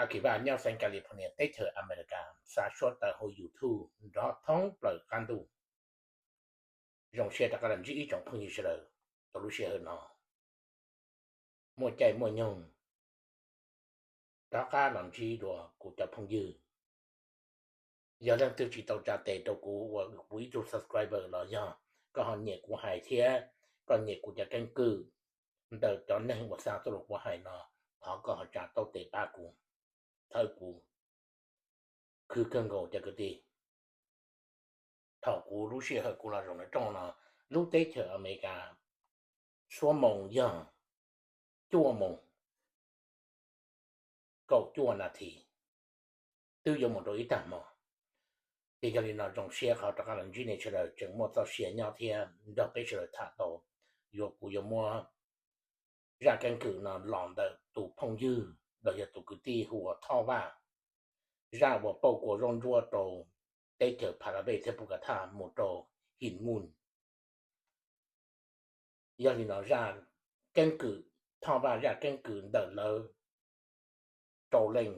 Akiva nyob xeev California teb chaws Amelikas xa suab tawm hauv YouTube nrov thoob plaws qab ntuj. Zoo siab rov qab los ntsib ib tsoom phooj ywg sawv daws rau lub sij hawm no. Muaj caij muaj nyoog rov qab los ntsib dua kuv cov phooj ywg. Yog leej twg tsis tau tsa tes rau kuv ua kuv ib tug subscriber los yog koj ho nyiam kuv hais thiab koj nyiam kuv cov keeb kwm ntawm cov neeg uas xa tuaj rau kuv hais no, thov koj ho tsa taub tes pab kuv, thawb kuv. Khwv kawg nkaus cov kwv tij. Thaum kuv lub sij hawm kuv los zaum nram rooj no, lub teb chaws Amelikas xuab moos yog cuaj moos kaum cuaj nas this, twb yuav mus rau ib tag hmo. Ces yog li no zoo siab qhov rov qab los ntsib nej sawv daws tseem muaj txoj sia nyob thiab nrog peb sawv daws tham tau, yuav kuv yuav muab zaj keeb kwm no los ntawm tus phooj ywg los yog tus kwv tij hu ua Thoj Vaj, zaj uas pauj kua zaub ntsuab rau teb chaws Pha La Vej thiab Pus Kas Thaj mus rau Him Nkuj. Yog li no zaj keeb kwm, Thoj Vaj zaj keeb kwm ntawm lawv rau leej,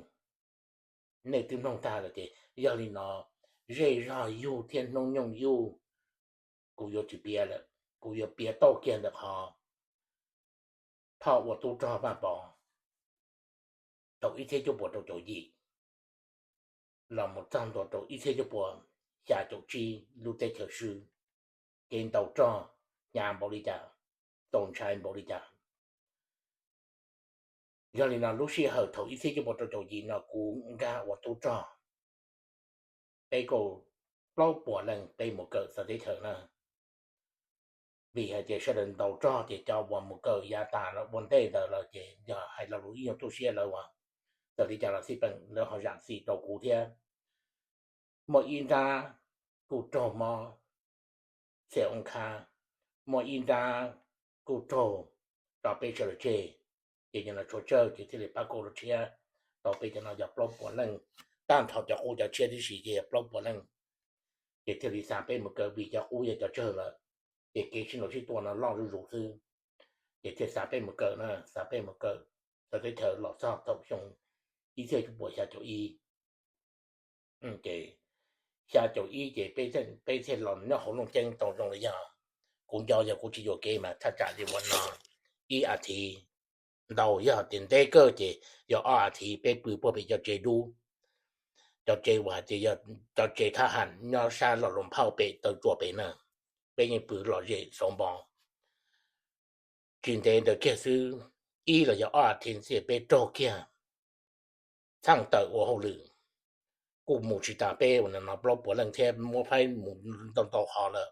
nej twb mloog tag lawm ces yog li no zej zog yug thiab hnub nyoog yug kuv yuav tsis piav lawm, kuv yuav piav tau kiag ntawm qhov Thoj ua tub rog Vaj Pov thaum ib txhiab cuaj puas rau caum yim los mus txog ntua rau ib txhiab cuaj puas xya caum tsib lub teb chaws swb, kev ntaus rog hnyav npaum li cas, txaus ntshai npaum li cas. Yog li no lub sij hawm thaum ib txhiab cuaj puas rau caum yim no kuv nkag ua tub rog, peb kaum plaub puas leej peb mus kawm txawv teb chaws na. Vim hais tias sawv daws ntaus rog ces cov uas mus kawm yav tas los ua ntej ntawd lawm ces yog hais lo lus ib nyuag tu siab lawv ua, txawm li cas los xij peem lawv ho zam txim rau kuv thiab. Muaj ib nrab kuj raug mob xia oob khab, muaj ib nrab kuj raug rau peb sawv daws tseg, ces yog no tshuav tsawg ces thiaj li pab kuj rau tshiab tau peb cov no yog plaub puas leej, tag nrho cov qub cov tshiab tib si ces yog plaub puas leej. Ces thiaj li xa peb mus kawm vim cov qub yog cov tsawg lawm, ces kev sib ntaus sib tua no loj zuj zus xwb. Ces thiaj xa peb mus kawm na, xa peb mus kawm txawv teb chaws los txog thaum xyoo ib txhiab cuaj puas xya caum ib. Ces xya caum ib ces peb thiaj los nyob hauv Looj Ceeb tau zoo li yog, kuv nco yog kuv tsis yuam kev mas thaj tsam li ua no ib as thiv ntau, yog tias ntev kawg ces yog ob as thiv peb pw puag pem cov tsev dub, cov tsev uas hais tias yog cov tsev thab ham nyob sab Los Luas Phauj pem taw tsua pem na, peb yeej pw lom zem xauv npo. Tsis ntev ntawd kiag xwb, ib los yog ob as thiv ntxiv peb raug kiag txhaj tawm ua hauj lwm, kuj mus tsis tas peb ua no plaub puas leej thiab muab faib mus ntau ntau qhov lawm.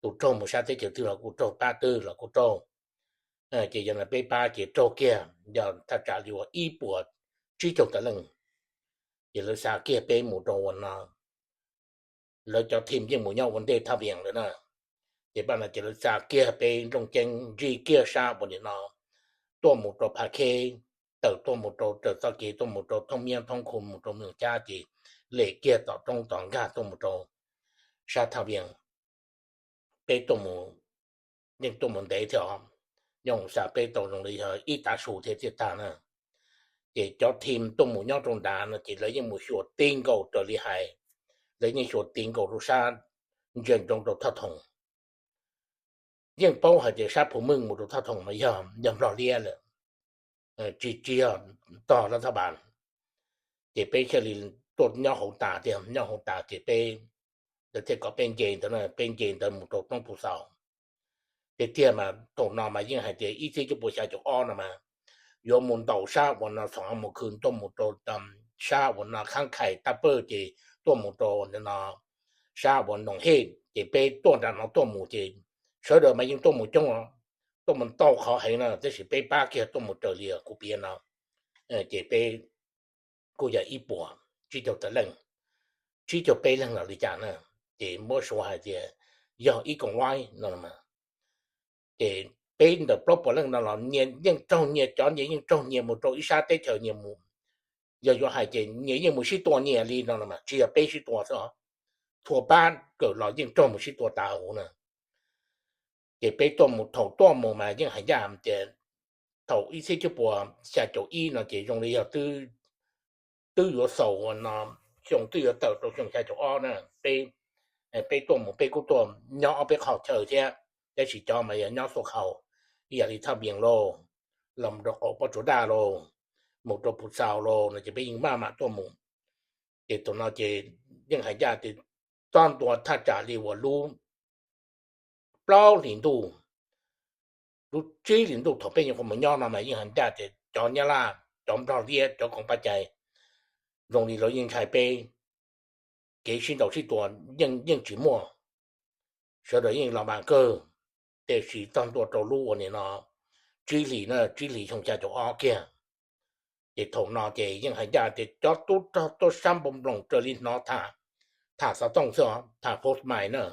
Tus raug mus sab teb chaws twg los kuj raug, pab twg los kuj raug. Ces yog no peb pab ces raug kiag yog thaj tsam li ua ib puas tsib caug tawm leej. Ces lawv xa kiag peb mus rau ua no, lawv cov thim yeej mus nyob ua ntej Thaj Vias lawm na. Ces pab no ces lawv xa kiag peb Looj Ceeb ntsig kiag sab ua nim no tuaj mus rau Phav Kheb, tawm tuaj mus rau raws txoj kev tuaj mus rau Thoob Miab Thoob Khu mus rau Moos Cab ces lem kiag tom roob tom nkag tuaj mus rau sab Thaj Vias. Peb tuaj mus, yeej tuaj mus ntev thiab os, nyob xa peb tau zoo li yog ib tav su thiab thiaj tag na. Ces cov thim tuaj mus nyob rau nrad no ces lawv yeej mus xyuas ti nkaus raws li hais, lawv yeej xyuas ti nkaus rau sab ntsia nroo rau Thaj Thoom. Yeej paub hais tias sab Phu Mwj mus rau Thaj Thoom mas yog, yog Nplog liab lawm, tsis, tsis yog tog Lab Thaj Npas. Ces peb thiaj li tuaj nyob hauv tas tiag, nyob hauv tas ces peb, lawv thiaj kom peb nce ntawd, peb nce ntawd mus rau Toob Phu Xaus. Tiag tiag mas thaum no mas yeej hais tias ib txhiab cuaj puas xya caum ob no mas yuav mus ntaus sab uas no Xoo Mus Khw tuaj mus rau sab uas no Khaab Khais Taj Pawj ces tuaj mus rau no sab uas Noom Hej ces peb tuaj nram no tuaj mus ces sawv daws mas yeej tuaj mus coob os, tuaj mus ntau qhov heev no tab sis peb pab kiag tuaj mus raws li kuv piav no. Ces peb kuj yog ib puas tsib caug tawm leej, tsib caug peb leeg los li cas na, ces muab suav hais tias yog ib koom laib no. Ces peb ntawm plaub puas leej no los nyias yeej raug nyias cov, nyias yeej raug nyias mus rau ib sab teb chaws nyias mus. Yog yuav hais ces nyias yeej mus sib tua nyias li no mas tsis yog peb sib tua xwb, txhua pab kawm los yeej raug mus sib tua tas huv na. Ces peb tuaj mus, thaum tuaj mus mas yeej hais ncaj tias thaum ib txhiab cuaj puas xya caum ib no ces zoo li yog twb twb yuav xaus ua no, xyoo twb yuav tawm rau xyoo xya caum ob na, peb, peb tuaj mus peb kuj tuaj nyob ob peb qho chaw thiab, tab sis cov mas yog nyob xuaj khau ib yam li Thaj Vias lauj, los rau qaum Pov Tsuas Daj lauj, mus rau Phu Xaus lauj no ces peb yeej maj mam tuaj mus. Ces thaum no ces yeej hais ncaj tias txog ntua thaj tsam li uas lub plaub hlis ntuj, lub tsib hlis ntuj thaum peb nyuam qhuav mus nyob no mas yeej hais ncaj tias cov Nyab Laj, cov Nplog Liab, cov koom paj cai zoo li lawv yeej ntshai peb, kev sib ntaus sib tua yeej tsis muaj, sawv daws yeej los mas kawg. Tiam sis txog ntua rau lub ua nim no tsib hlis na, tsib hlis xyoo xya caum ob kiag, ces thaum no ces yeej hais ncaj tias cov tub rog tuaj sab npoo nploos raws li hnov tham, tham xov tooj xwb, tham phos mais na,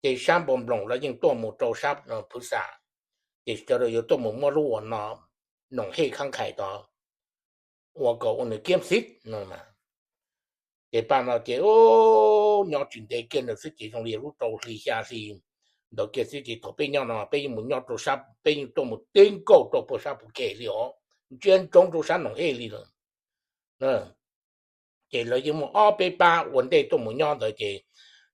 ces sab npoo nploos lawv yeej tuaj mus rau sab Phwv Xam, ces sawv daws yuav tuaj mus muab lub ua no Noom Hej Khab Khais tod ua kom ua nws kiab xib no. Ces paj no ces nyob tsis ntev kiag ntawd xwb ces zoo li lub rau hli xya hli ntawd kiag xwb ces thaum peb nyob no peb yeej mus nyob rau sab, peb yeej tuaj mus tib nkaus rau puag sab Phuv Khes li os, ntsia ntsoov rau sab Noom Hej li lawm. Ces lawv yeej muaj ob peb pab ua ntej tuaj mus nyob ntawd ces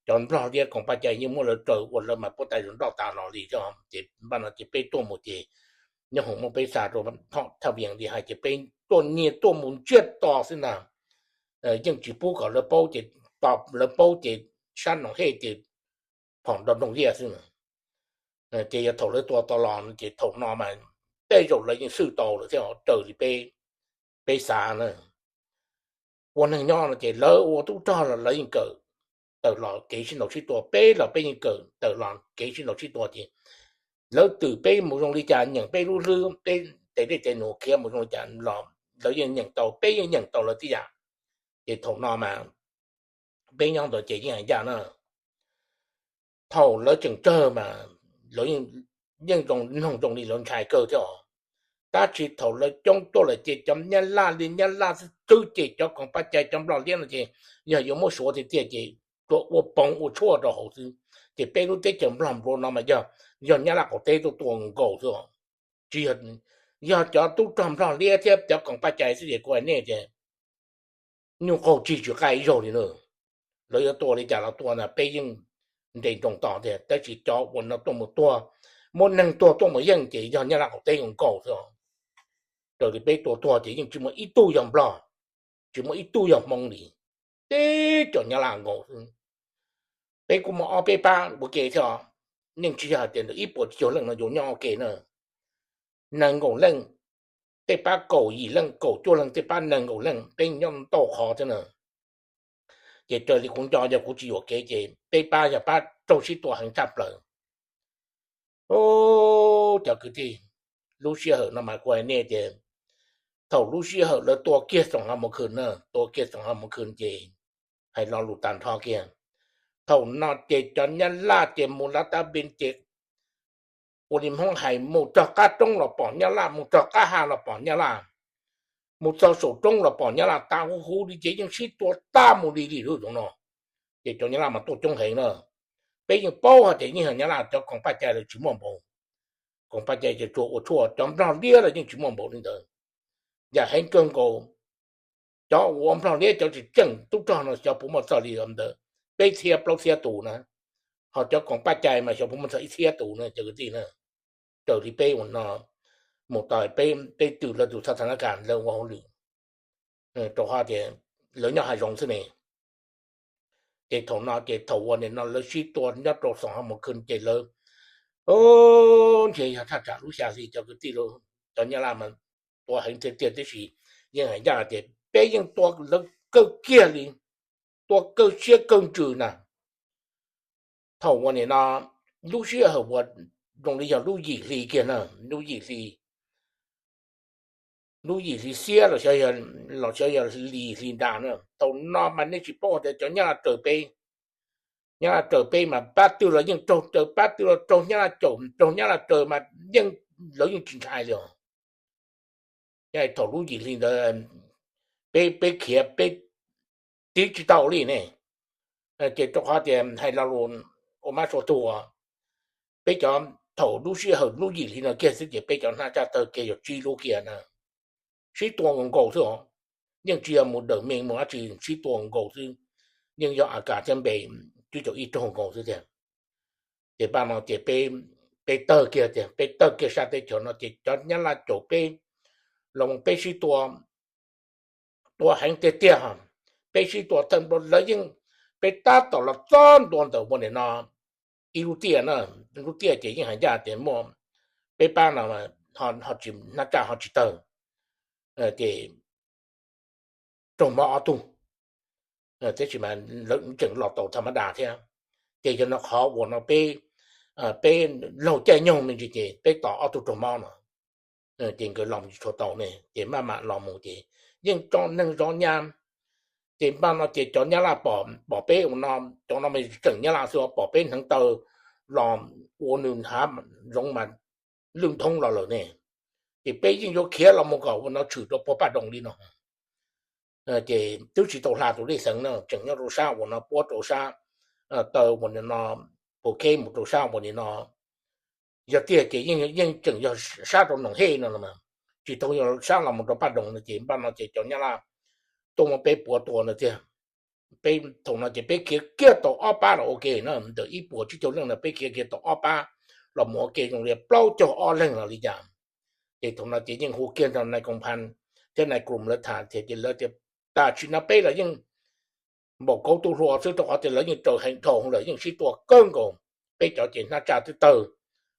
cov Nplog Liab koom paj cai yeej muab lawv raws ua lawv mas puab tais zoo nroj tas los li. Ces paj no ces peb tuaj mus ces nyob hoom muab peb xa rau Thaj Vias li hais ces peb tuaj nyiag tuaj mus ntsiag to xwb na, yeej tsis pub kom lawv paub ces, lawv paub ces sab Noom Hej ces phom nrog nroog liaj xwb. Ces yog thaum lawv tua tau los ces thaum no mas tej zaum lawv yeej swj tau lawm thiab raws li peb xav na. Ua neeg nyob no ces lawv ua tub rog los lawv yeej kawm tawm los kev sib ntaus sib tua, peb los peb yeej kawm tawm los kev sib ntaus sib tua ces lawv twm peb mus zoo li cas, nyeem peb lub hlwb, peb tes dej tes num khiav mus zoo li cas los lawv yeej nyeem tau, peb yeej nyeem tau lawv tib yam. Ces thaum no mas peb nyob ntawd ces yeej hais ncaj na, thaum lawv tseem tsawg mas lawv yeej zoo, noog zoo li lawv ntshai kawg thiab os. Tab sis thaum lawv coob tuaj lawm ces cov Nyab Laj li Nyab Laj xwb xwb ces cov koom paj cai cov Nplog Liab no ces yog yuav muab suav tiag tiag ces tsuas ua poov ua tshuaj rau hauv xwb. Ces peb lub teb chaws Nplog nplua no mas yog, yog Nyab Laj qaum teb tuaj tua nkaus xwb os. Tsis yog, yog cov tub rog Nplog Liab thiab cov koom paj cai xwb ces kuv hais nej tias nyuj qaug tsig tsis qaij ib zaug li na. Lawv yuav tua li cas los tua ntag, peb yeej nres nroos tos tiag, tab sis cov uas no tuaj mus tuag, muab neeg tuag tuaj mus yeej ces yog Nyab Laj qaum teb nkaus xwb. Raws li peb tua tuag ces yeej tsis muaj ib tug yog Nplog, tsis muaj ib tug yog Hmoob li, teb cov Nyab Laj nkaus xwb. Peb kuj muaj ob peb pab ua ke thiab os, yeej tsis yog hais tias ntawm ib puas tsib caug leej no yuav nyob ua ke na. Nees nkaum leej, tej pab kaum yim leej kaum cuaj leej, tej pab nees nkaum leej, peb nyob ntau qhov thiab na. Ces raws li kuv nco yog kuv tsis yuam kev ces peb pab yog pab raug sib tua heev tshaj plaws. Cov kwv tij, lub sij hawm no mas kuv hais nej tias thaum lub sij hawm lawv tua kiag Xoom Hab Mus Khw na, tua kiag Xoom Hab Mus Khw ces hais lo lus tag nrho kiag. Thaum no ces cov Nyab Laj ces mus lav tab npe ces ua li Hmoob hais mus txog qab roob los pom Nyab Laj, mus txog qab ha los pom Nyab Laj, mus txog saum roob los pom Nyab Laj tag huv huv li ces yeej sib tua tag mus li li lub zoov no. Ces cov Nyab Laj mas tuaj coob heev na. Peb yeej paub hais tias yeej yog Nyab Laj cov koom paj cai lawv tsis muaj npaum, koom paj cai ces tsuas ua tshuaj, cov Nplog Liab los yeej tsis muaj npaum li ntawd. Yam heev kawg nkaus, cov ua Nplog Liab cov tseem ceeb tub rog no xyov puas muaj txog li ntawd peb txhiab plaub txhiab tus na, ho cov koom paj cai mas xyov puas muaj txog ib txhiab tus na cov kwv tij na. Raws li peb ua no mus tau, peb twm lawv tus txha tha na kas lawv ua hauj lwm, rau qhov tias lawv nyob hav zoov xwb ne. Ces thaum no ces thaum ua nim no lawv sib tua nyob rau Xoom Hab Mus Khw ces lawv, ntshe yog thaj tsam lub xya hli cov kwv tij, cov Nyab Laj mas tua heev tiag tiag tib si. Yeej hais ncaj tias peb yeej tua lawv kawg kiag li, tua kawg siab kawg ntsws na. Thaum ua nim no lub sij hawm uas zoo li yog lub yim hli kiag na, lub yim hli, lub yim hli xiab los xyov yog yim hli nra na, thaum no mas nej tsis paub tias cov Nyab Laj raws peb, Nyab Laj raws peb mas pab twg los yeej raug raws, pab twg los raug Nyab Laj caum, raug Nyab Laj raws mas yeej, lawv yeej tsis ntshai li os. Thaum lub yim hli ntawd peb, peb khiav peb tiv tsis tau li ne. Ces rau qhov tias hais lo lus ua mab sua tuag, peb cov, thaum lub sij hawm lub yim hli no kiag xwb ces peb cov hnab tsaj tawg kiag yog tsib lub kiag na, sib tua nkaus nkaus xwb os. yeej tsis yog mus dawm me mus dab tsi, sib tua nkaus xwb, yeej yog A K thiab npe twb caum ib raug nkaus xwb tiag. Ces npaj no ces peb tawg kiag tiag, peb tawg kiag sab teb chaws no ces cov Nyab Laj caum peb los peb sib tua, tua heev tiag tiag. Peb sib tua thawj nplua lawv yeej, peb tab tom los txog ntua ntawm ua nim no ib lub tiaj na, lub tiaj ces yeej hais ncaj tias muaj peb pab no ho tsis hnab tsaj ho tsis tawg, ces raug mob ob tug, tab sis mas lawv tseem los tau tham ma das thiab. Ces yog no qhov uas no peb, peb laug caij nyoog me ntsis ces peb tos ob tug raug mob no, ces nkawd los tsis tshua tau ne ces maj mam los mus ces yeej tso neeg zov nyab. Ces npaj no ces cov Nyab Laj pom peb ua no, cov no mas tseem Nyab Laj xwb pom peb hneev taw los ua nws hav zoov mas lwj nthoob los lawm ne, ces peb yeej yuav khiav los mus kom ua no tshwm rau puag Paj Doos li no. Ces twb tsis tau hla tus dej xeev na, tseem nyob rau sab uas no puab rau sab taw uas nim no, Phu Kheb mus rau sab uas nim no. Yog tiag ces yeej tseem yog sab rau Noom Hej no, tsis tau yog sab los mus rau Paj Doos no ces npaj no ces cov Nyab Laj tuaj muab peb puav tua no tiag. Peb thaum no ces peb khiav kiag tau ob pab los ua ke na, ntawm ib puas tsib caug leej no peb khiav kiag tau ob pab los mus ua ke zoo li plaub caug ob leeg los li cas. Ces thaum no ces yeej hu kiag nrog nais koom phas thiab nais krum lawv tham thiab ces lawv tias tam sim no peb los yeej npaum kauv tu hlua xwb rau qhov tias lawv yeej raws heev dhau lawm, yeej sib tua kawg nkaus. Peb cov ces hnab tsaj twb tawg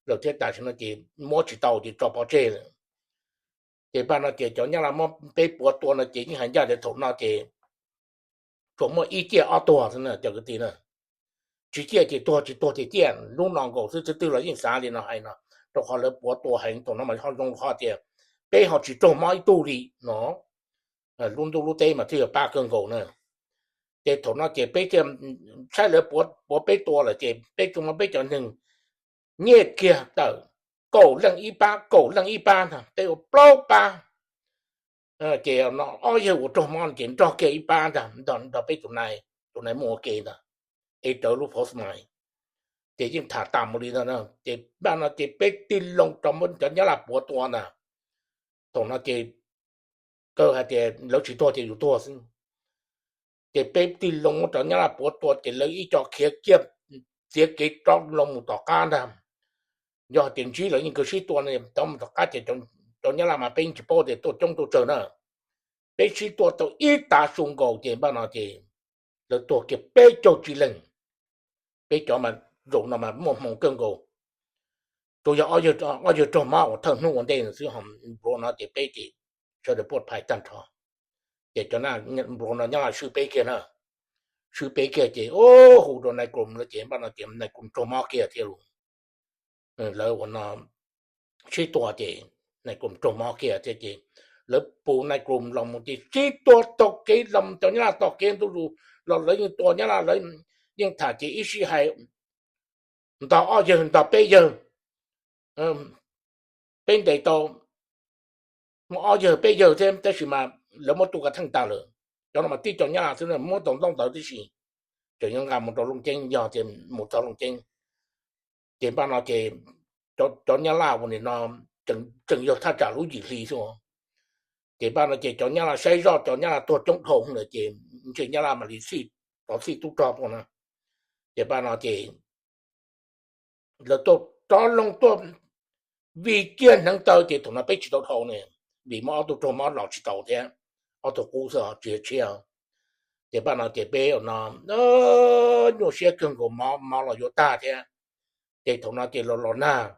lawm thiab tam sim no ces muab tsis tau ces tso pov tseg lawm. Ces npaj no ces cov Nyab Laj muab peb puav tua no ces yeej hais ncaj tias thaum no ces tsuas muaj ib ciaj ob tuag xwb na cov kwv tij na. Tsis ciaj ces tuag, tsis tuag ces ciaj, lub no nkaus xwb. Twb twg los yeej xav li no hais no, rau qhov lawv puav tua heev, thaum no mas ho zoo qhov tias peb ho tsis raug mob ib tug li no. Lub ntuj lub teb mas twb yog pab kawg nkaus na. Ces thaum no ces peb thiaj saib lawv puav peb tua lawm ces peb tsuas muab peb cov neeg nyiaj kiag tawm, kaum leej ib pab, kaum leej ib pab ntag, peb ua plaub pab. Ces ob yawg uas raug mob ces nrog kiag ib pab ntag, nrog peb tus nais, tus nais muaj ua ke ntag, es rawv lub phov smais. Ces yeej tham tas mus li ntawd na, ces npaj no ces peb tig loo rau muab cov Nyab Laj puav tua ntag. Thaum no ces kawg hais tias lawv tsis tuag ces yus tuag xwb. Ces peb tig loo muab cov Nyab Laj puav tua ces lawv ib co khiav kiag txiav kev rov loo mus tom qab ntag. Yog hais tias ntsib lawv yeej kawg sib tua, rov mus tom qab ces cov Nyab Laj mas peb yeej tsis paub tias tuaj coob tuaj tsawg na. Peb sib tua tau ib tav su nkaus ces npaj no ces lawv tuag kiag peb caug tsib leeg. Peb cov mas zaum no mas muaj hmoo kawg nkaus, tsuas yog ob yawg raug mob uas thawj hnub ua ntej xwb, ho nplua no ces peb ces sawv daws puaj phais tag nrho. Ces cov nplua no Nyab Laj swb peb kiag na, swb peb kiag ces hu rau nais krum lawv ces npaj no ces nais krum raug mob kiag thiab lauj. Lawv ua no sib tua ces nais krum raug mob kiag thiab ces lawv pus nais krum los mus ces sib tua taug kev los cov Nyab Laj tog kev ntuj zus los lawv yeej tua Nyab Laj, lawv yeej tham ces ib sij hais ntog ob yawg ntog peb yawg, peb ntes tau muaj ob yawg peb yawg thiab tab sis mas lawv muab tua kav theej tas lawm. Cov no mas tib co Nyab Laj xwb muab tau ntaub ntawv tib si, tseem yuav nqa mus rau Looj Ceeb, yog tias mus txog Looj Ceeb. Ces npaj no ces cov Nyab Laj uas nim no tseem yog thaj tsam lub yim hli xwb. Ces npaj no ces cov Nyab Laj saib zoj cov Nyab Laj tuag coob dhau lawm ces ntshe Nyab Laj mam li txhij, rov txhij tub rog tuaj na. Ces npaj no ces lawv tuaj rov loo tuaj vij kiag hneev taw ces thaum no peb tsis tau dhau ne, vim muaj ob tug raug mob los tsis tau thiab, ob tug qub xwb tsis tshiab. Ces npaj no ces peb no nyuaj siab kawg nkaus, mov mov los yuav tag thiab. Ces thaum no ces los los nag,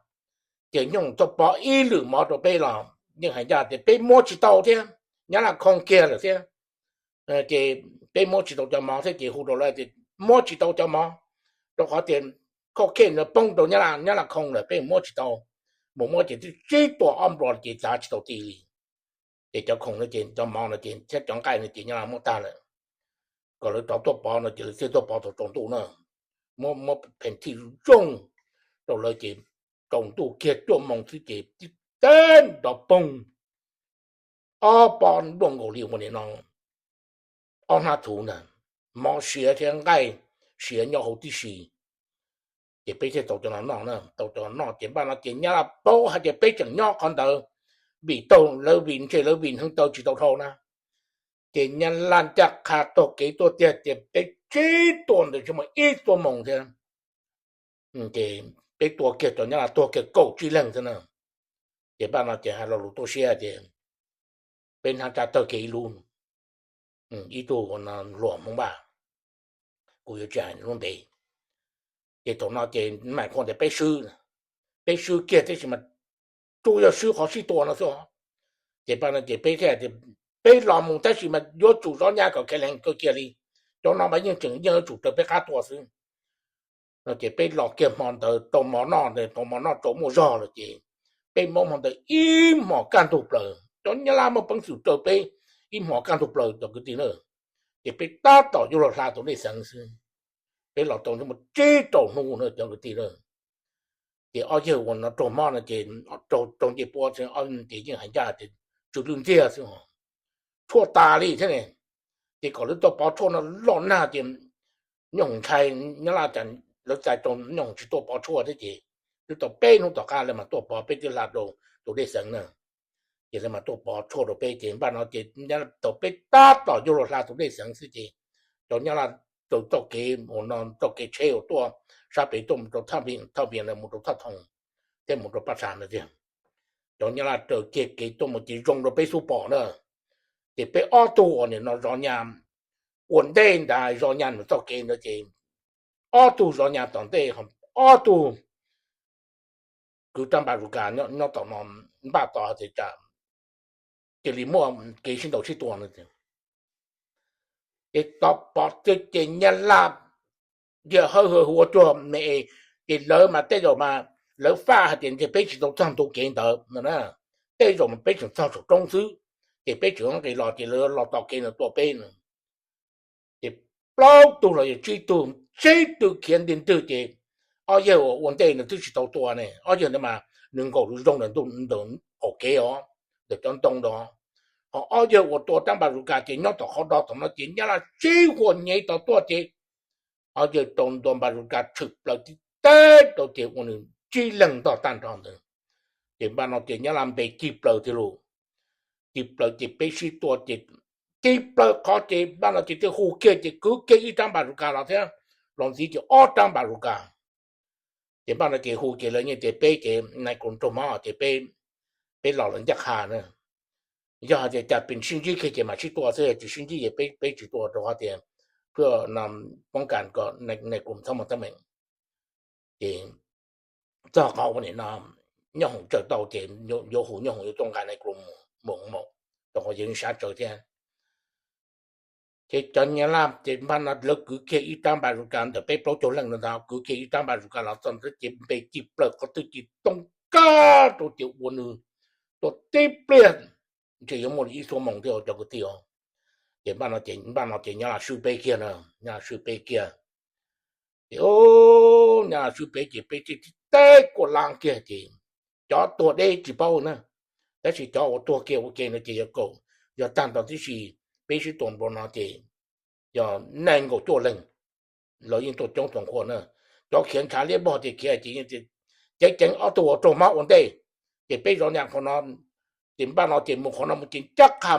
ces nyooj txog pov ib lwm mov rau peb los yeej hais ncaj tias peb muab tsis tau thiab, Nyab Laj khoo kiag lawm thiab. Ces peb muab tsis tau cov mov thiab ces hu rau lawv tias muab tsis tau cov mov, rau qhov tias khoj khej no poob rau Nyab Laj, Nyab Laj khoo lawm peb muab tsis tau. Mus muab ces twb sib tua ob nplua ces txav tsis tau ti li. Ces cov khoom no ces cov mov no ces thiab cov nqaij no ces Nyab Laj muab tag lawm. Kom lawv rov tuaj pov no ces lawv thiaj tuaj pov thaum tsaus ntuj na. Muab, muab pheem thij zoo rau lawv ces tsaus ntuj kiag cuaj moos xwb ces tib teg nrov poog, ob pob npluaj nkaus li ua nim no ob hnab thuv ntag, mov siav thiab nqaij siav nyob hauv tib si. Ces peb thiaj tau cov no noj, tau cov no noj ces npaj no ces Nyab Laj paub hais tias peb tseem nyob qhov ntawd, vim tau lawv vim ntshe lawv vim hneev taw tsis tau dhau na. Ces Nyab Laj ncaj qha taug kev tuaj tiag ces peb sib tua ntawd tsis muaj ib xuab moos thiab. Ces peb tua kiag cov Nyab Laj tuag kiag kaum tsib leeg xwb na. Ces npaj no ces hais lo lus tuaj siab tias peb hnab tsab tawg kiag ib lub, ib tug hluas Hmoob Vaj, kuv yuav tsis hais lub npe. Ces thaum no ces mam qhuas tias peb swb, peb swb kiag tab sis mas tsuas yog swb qhov sib tua no xwb. Ces pab no ces peb thiaj tias peb los mus tab sis mas yuav tsum zov nyab kom khev leej kawg kiag li. Cov no mas yeej tseem yeej yuav tsum raws peb qab tua xwb. No ces peb los kiag hmo ntawd tau mov noj, tau mov noj rau muaj zog lawm ces peb muab hmo ntawd ib hmos kaj ntug plaws, cov Nyab Laj muaj peev xwm raws peb ib hmos kaj ntug plaws cov kwv tij na. Ces peb tab tom yuav luag hla tus dej xeev xwb, peb los tau muaj tsib rau hnub na cov kwv tij na. Ces ob yawg uas no raug mob no ces raug ncej puab, ces yeej hais ncaj tias tsw lwj ntxiag xwb, tshuaj tas li thiab ne. Ces kom lawv tuaj pov tshuaj no loj nag ces nyooj ntshai, Nyab Laj cas lawv txais rau nyooj tsis tuaj pov tshuaj thiab ces twb tau peb hnub tom qab lawv mas tuaj pov, peb twb hla rau tus dej xeev na. Ces lawv mas tuaj pov tshuaj rau peb ces npaj no ces thaum peb tab tom yuav luag hla tus dej xeev xwb ces cov Nyab Laj raws txoj kev uas no, txoj kev tsheb uas tuaj sab pem tuaj mus rau Thaj Vias, Thaj Vias ntawd mus rau Thaj Thoo thiab mus rau Paj Tsas ntawd tiag. Cov Nyab Laj raws kiag kev tuaj mus ces zoo rau peb xub pom na. Ces peb ob tug uas nim no zov nyab ua ntej ntag, zov nyab nws txoj kev ntawd ces ob tug zov nyab tom ntej, ob tug kwv rab npam zus kas nyob tom no npaj tos tias tsam cia li muaj kev sib ntaus sib tua no. Ces tau pov twg ces Nyab Laj cia hawb hawb ua cuag me es, ces lawv mas tej zaum mas lawv faj hais tias ntshe peb tsis tau txog ntu kev ntawd no na, tej zaum mas peb tseem txog saum roob xwb, ces peb tseem nqis los ces lawv los tom kev no tua peb no. Ces plaub tug los yog tsib tug, tsib tug khiav nti ntwg ces ob yawg uas ua ntej nws twb tsis tau tua ne, ob yawg ntawd mas nws nkaum zoo ntawm qaum kev os, ntawm cov ntoo ntawd. Ho ob yawg uas tua rab npam zus kas ces nyob tom qhov do tom no ces Nyab Laj sib huam nyem tom tuaj ces ob yawg rau ntua npam zus kas tshwm plaws tib teb rau ces ua nws tsib leeg ntog tag nrho ntawd. Ces npaj no ces Nyab Laj npe cig plaws tiag lauj, cig plaws ces peb sib tua ces cig plaws qhov ces npaj no ces thiaj hu kiag ces kwv kiag ib rab npam zus kas los thiab, los ntxiv ces ob rab npam zus kas. Ces npaj no ces hu ces lawv yeej tias peb ces nais kos raug mob ces peb, peb los lawv ncaj qha na. Yog hais tias cas pes sib ntsib kiag ces mam sib tua xwb, tsis sib ntsib ces peb tsis tua rau qhov tias poob kas kom nais kos txhob muaj teeb meem. Ces txog qhov ua nim no Nyob Hoom tsaws tau ces yuav hu Nyob Hoom yuav tuaj nqa nais kos mus mus rau qhov yawg sab tsaws thiab. Ces cov Nyab Laj ces npaj no lawv kwv kiag ib rab npam zus kas ntawm peb plaub caug leej no ntag, kwv kiag ib rab npam zus kas los txog ntawd ces npe cig plaws qhov twg ces toob kab rau ces ua nws tua tib pliag, ntshe yuav muaj li ib xuab moos thiab cov kwv tij os. Ces npaj no ces, npaj no ces Nyab Laj swb peb kiag na, Nyab Laj swb peb kiag. Ces Nyab Laj swb peb ces peb thiaj tib teb kuaj lab kiag ces cov tuag deb tsis paub na, tab sis cov uas tuag kiag ua ke no ces yog kaum, yog tag nrho tib si, peb sib tua nplua no ces yog nees nkaum cuaj leeg. Lawv yeej tuaj coob txoos qhua na, cov khiav ntshav liab vog ces khiav ces yeej ceev ceev ob tug uas raug mob ua ntej. Ces peb zov nyas qhov no, ces npaj no ces mus qhov no mus ces ncaj qha,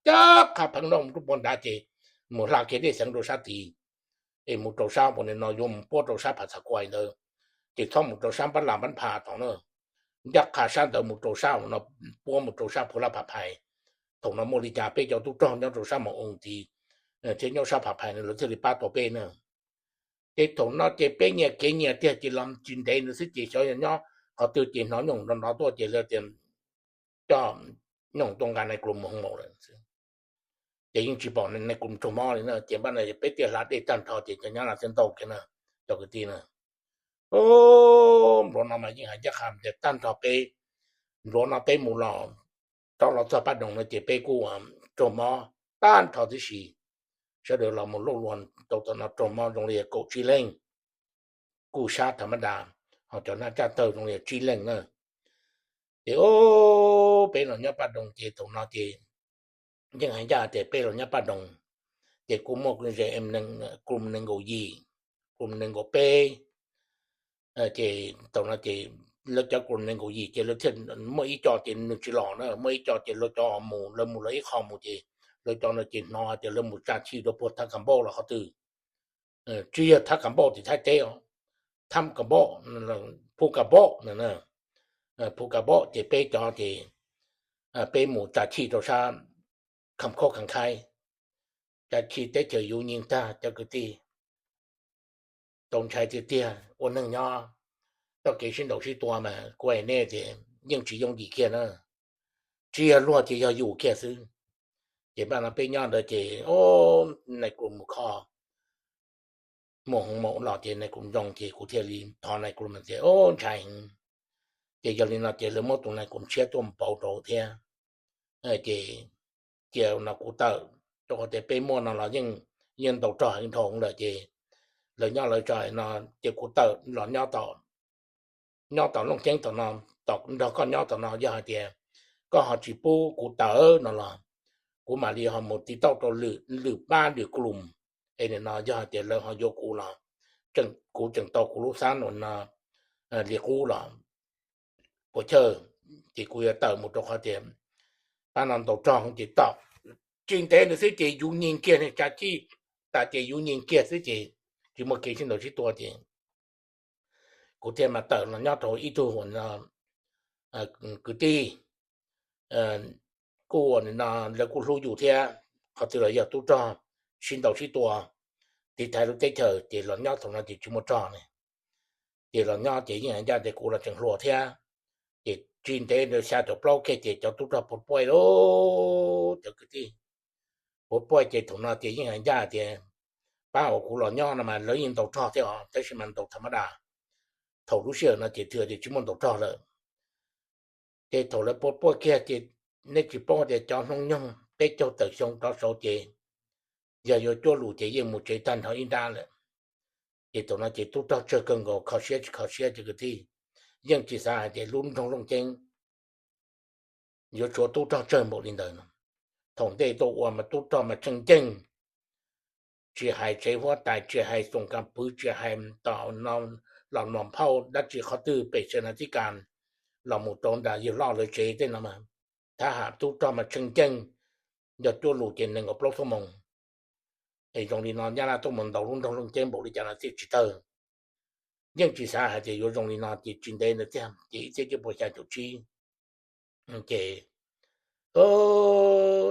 ncaj qha pheev no mus rau puag nrad ces mus hla kiag dej xeev rau sab tid, es mus rau sab puag no yuav mus puab rau sab Phav Txha Kuai ntawd, ces txhob mus rau sab Npab Las Npab Pha tod na, ncaj qha sab ntawd mus rau sab no, puab mus rau sab Phu Lab Pha Phais. Thaum no muaj li cas peb cov tub rog nyob rau sab Moos Oo tid thiab nyob sab Pha Phais no lawv thiaj li pab tau peb na. Ces thaum no ces peb nyias kev nyias tiag ces los tsis ntev ntawd xwb ces xyov yog nyob qhov twg ces hnov nyooj nrov nrov tuaj ces lawv tias coj nyooj tuaj nqa nais kos mus hoo maum lawm. Ces yeej tsis pom nais kos raug mob li na, ces npaj no peb thiaj hla dej tag nrho ces cov Nyab Laj thiaj ntaus kiag na, cov kwv tij na. Npluav no mas yeej hais ncaj qha tias tag nrho peb, npluav no peb mus los, rov los txog Paj Doos no ces peb kuj raug mob tag nrho tib si. Sawv daws los mus luj luag rau tom no raug mob zoo li kaum tsib leeg, kuj sab tham mab das, ho cov nab tsaj tawg zoo li tsib leeg na. Ces peb los nyob Paj Doos ces thaum no ces yeej hais ncaj tias peb los nyob Paj Doos ces kuj muaj ze, krum nees nkaum yim, krum nees nkaum peb. Ces thaum no ces lawv cov krum nees nkaum yim ces lawv thiaj muaj ib co ces nws tsis los na, muaj ib co ces lawv cov mus, lawv mus lawv ib qho mus ces lawv cov no ces hnov tias lawv mus tsa chij rau puag Thab Kam Npauj los qhov twg, tsis yog Thab Kam Npauj tim Thaib teb os, Thab Kam Npauj, Phu Kam Npauj, Phu Kam Npauj ces peb cov ces peb mus tsa chij rau sab Kham Khauj Kham Khaib, tsa chij teb chaws Yuv Nyi tag cov kwv tij. Tau ntshai tiag tiag ua neeg nyob, txoj kev sib ntaus sib tua mas kuv hais nej tias yeej tsis yooj yim kiag na, tsis yog luag ces yog yus kiag xwb. Ces npaj no peb nyob ntawd ces nais kus mus kho, mus hoo mus los ces nais kus zoo ces kuv thiaj li thov nais kus mas tias ntshai heev. Ces yog li no ces lawv muab tus nais kus tshiab tuaj pauv rau thiab. Ces cia no kuv tawm, rau qhov tias peb muaj no los yeej ntaus rog heev dhau lawm ces lawv nyob lawv tso no, ces kuv tawm los nyob tom Looj Ceeb tom no, nrog koj nyob tom no, yog hais tias koj ho tsis pub kuv tawm no los kuv mam li ho mus tiv tauj rau lwm pab lwm kus, es nim no yog hais tias lawv ho yuav kuv los kuv tseem tau kuv lub xab no li qub los puas chawj, ces kuv yuav tawm mus rau qhov tias pab no ntaus rog ces tom tsis ntev ntawd xwb ces Yuv Nyi kiag, tsa chij tas ces Yuv Nyi kiag xwb ces tsis muaj kev sib ntaus sib tua ces kuv thiaj mas tawm los nyob rau ib tug kwv tij kuj ua no, lawv kuj hlub yus thiab, qhov twg los yog tub rog sib ntaus sib tua tiv thaiv lub teb chaws ces los nyob thaum no ces tsis muaj rog ne. Ces los nyob ces yeej hais ncaj tias kuv los tseem hluas thiab, ces tsis ntev ntawd xya caum plaub kiag ces cov tub rog puav puaj lauj cov kwv tij, puav puaj ces thaum no ces yeej hais ncaj tias pab uas kuv los nyob no mas lawv yeej ntaus rog thiab os, tab sis mas ntaus tham ma das. Thaum lub sij hawm no ces twb tias tsis muaj ntaus rog lawm. Ces thaum lawv puav puaj kiag ces nej tsis paub tias cov hnub nyoog peb caug tawm xyoo rov saud ces yog yuav cuab lus ces yeej mus tsev tag nrho ib nrab lawm. Ces thaum no ces tub rog tsawg kawg nkaus, kho siab tsis kho siab cov kwv tij, yeej tsis xav hais tias lub nroog Looj Ceeb yuav tshuav tub rog tsawg npaum li ntawd. Thaum ntej tuaj ua mas tub rog mas tseem ceeb, tsis hais tsev huab tais, tsis hais xoom kas pwv, tsis hais tom los mos phauj dab tsi qhov twg pem Xeem Nas Tib Kas los mus rau nram yawg loj lawv tsev tej no mas, thab ham tub rog mas tseem ceeb, yog cuab lus ces nees nkaum plaub xuab moos. Es zoo li no Nyab Laj tuaj mus ntaus lub nroog Looj Ceeb npaum li cas no thiaj tsis tawg. Yeej tsis xav hais tias yuav zoo li no ces tsis ntev ntawd tiag ces ib txhiab cuaj puas xya caum tsib ces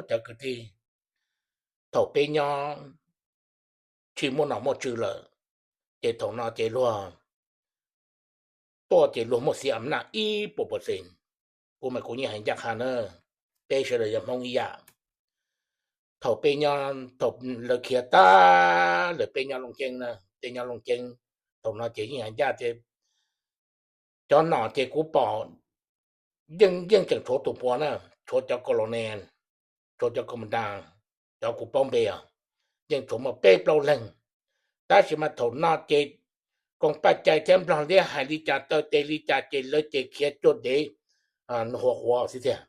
cov kwv tij, thaum peb nyob tsis muaj nom muaj tswv lawm, ces thaum no ces luag tuaj ces luag muaj xiv am naj ib puas percent. Kuv mas kuv yeej hais ncaj qha na, peb sawv daws yog Hmoob ib yam. Thaum peb nyob, thaum lawv khiav tag lawm peb nyob Looj Ceeb na, peb nyob Looj Ceeb, thaum no ces yeej hais ncaj tias cov nom ces kuv pom yeej yeej tseem tshuav tus puav na, tshuav cov colonel, tshuav cov commandant, cov kuv paub npe os, yeej tshuav muaj peb plaub leeg. Tab sis mas thaum no ces koom paj cai thiab nplog liab hais li cas taw tes li cas ces lawv ces khiav cuag dev huv quav xwb tiag.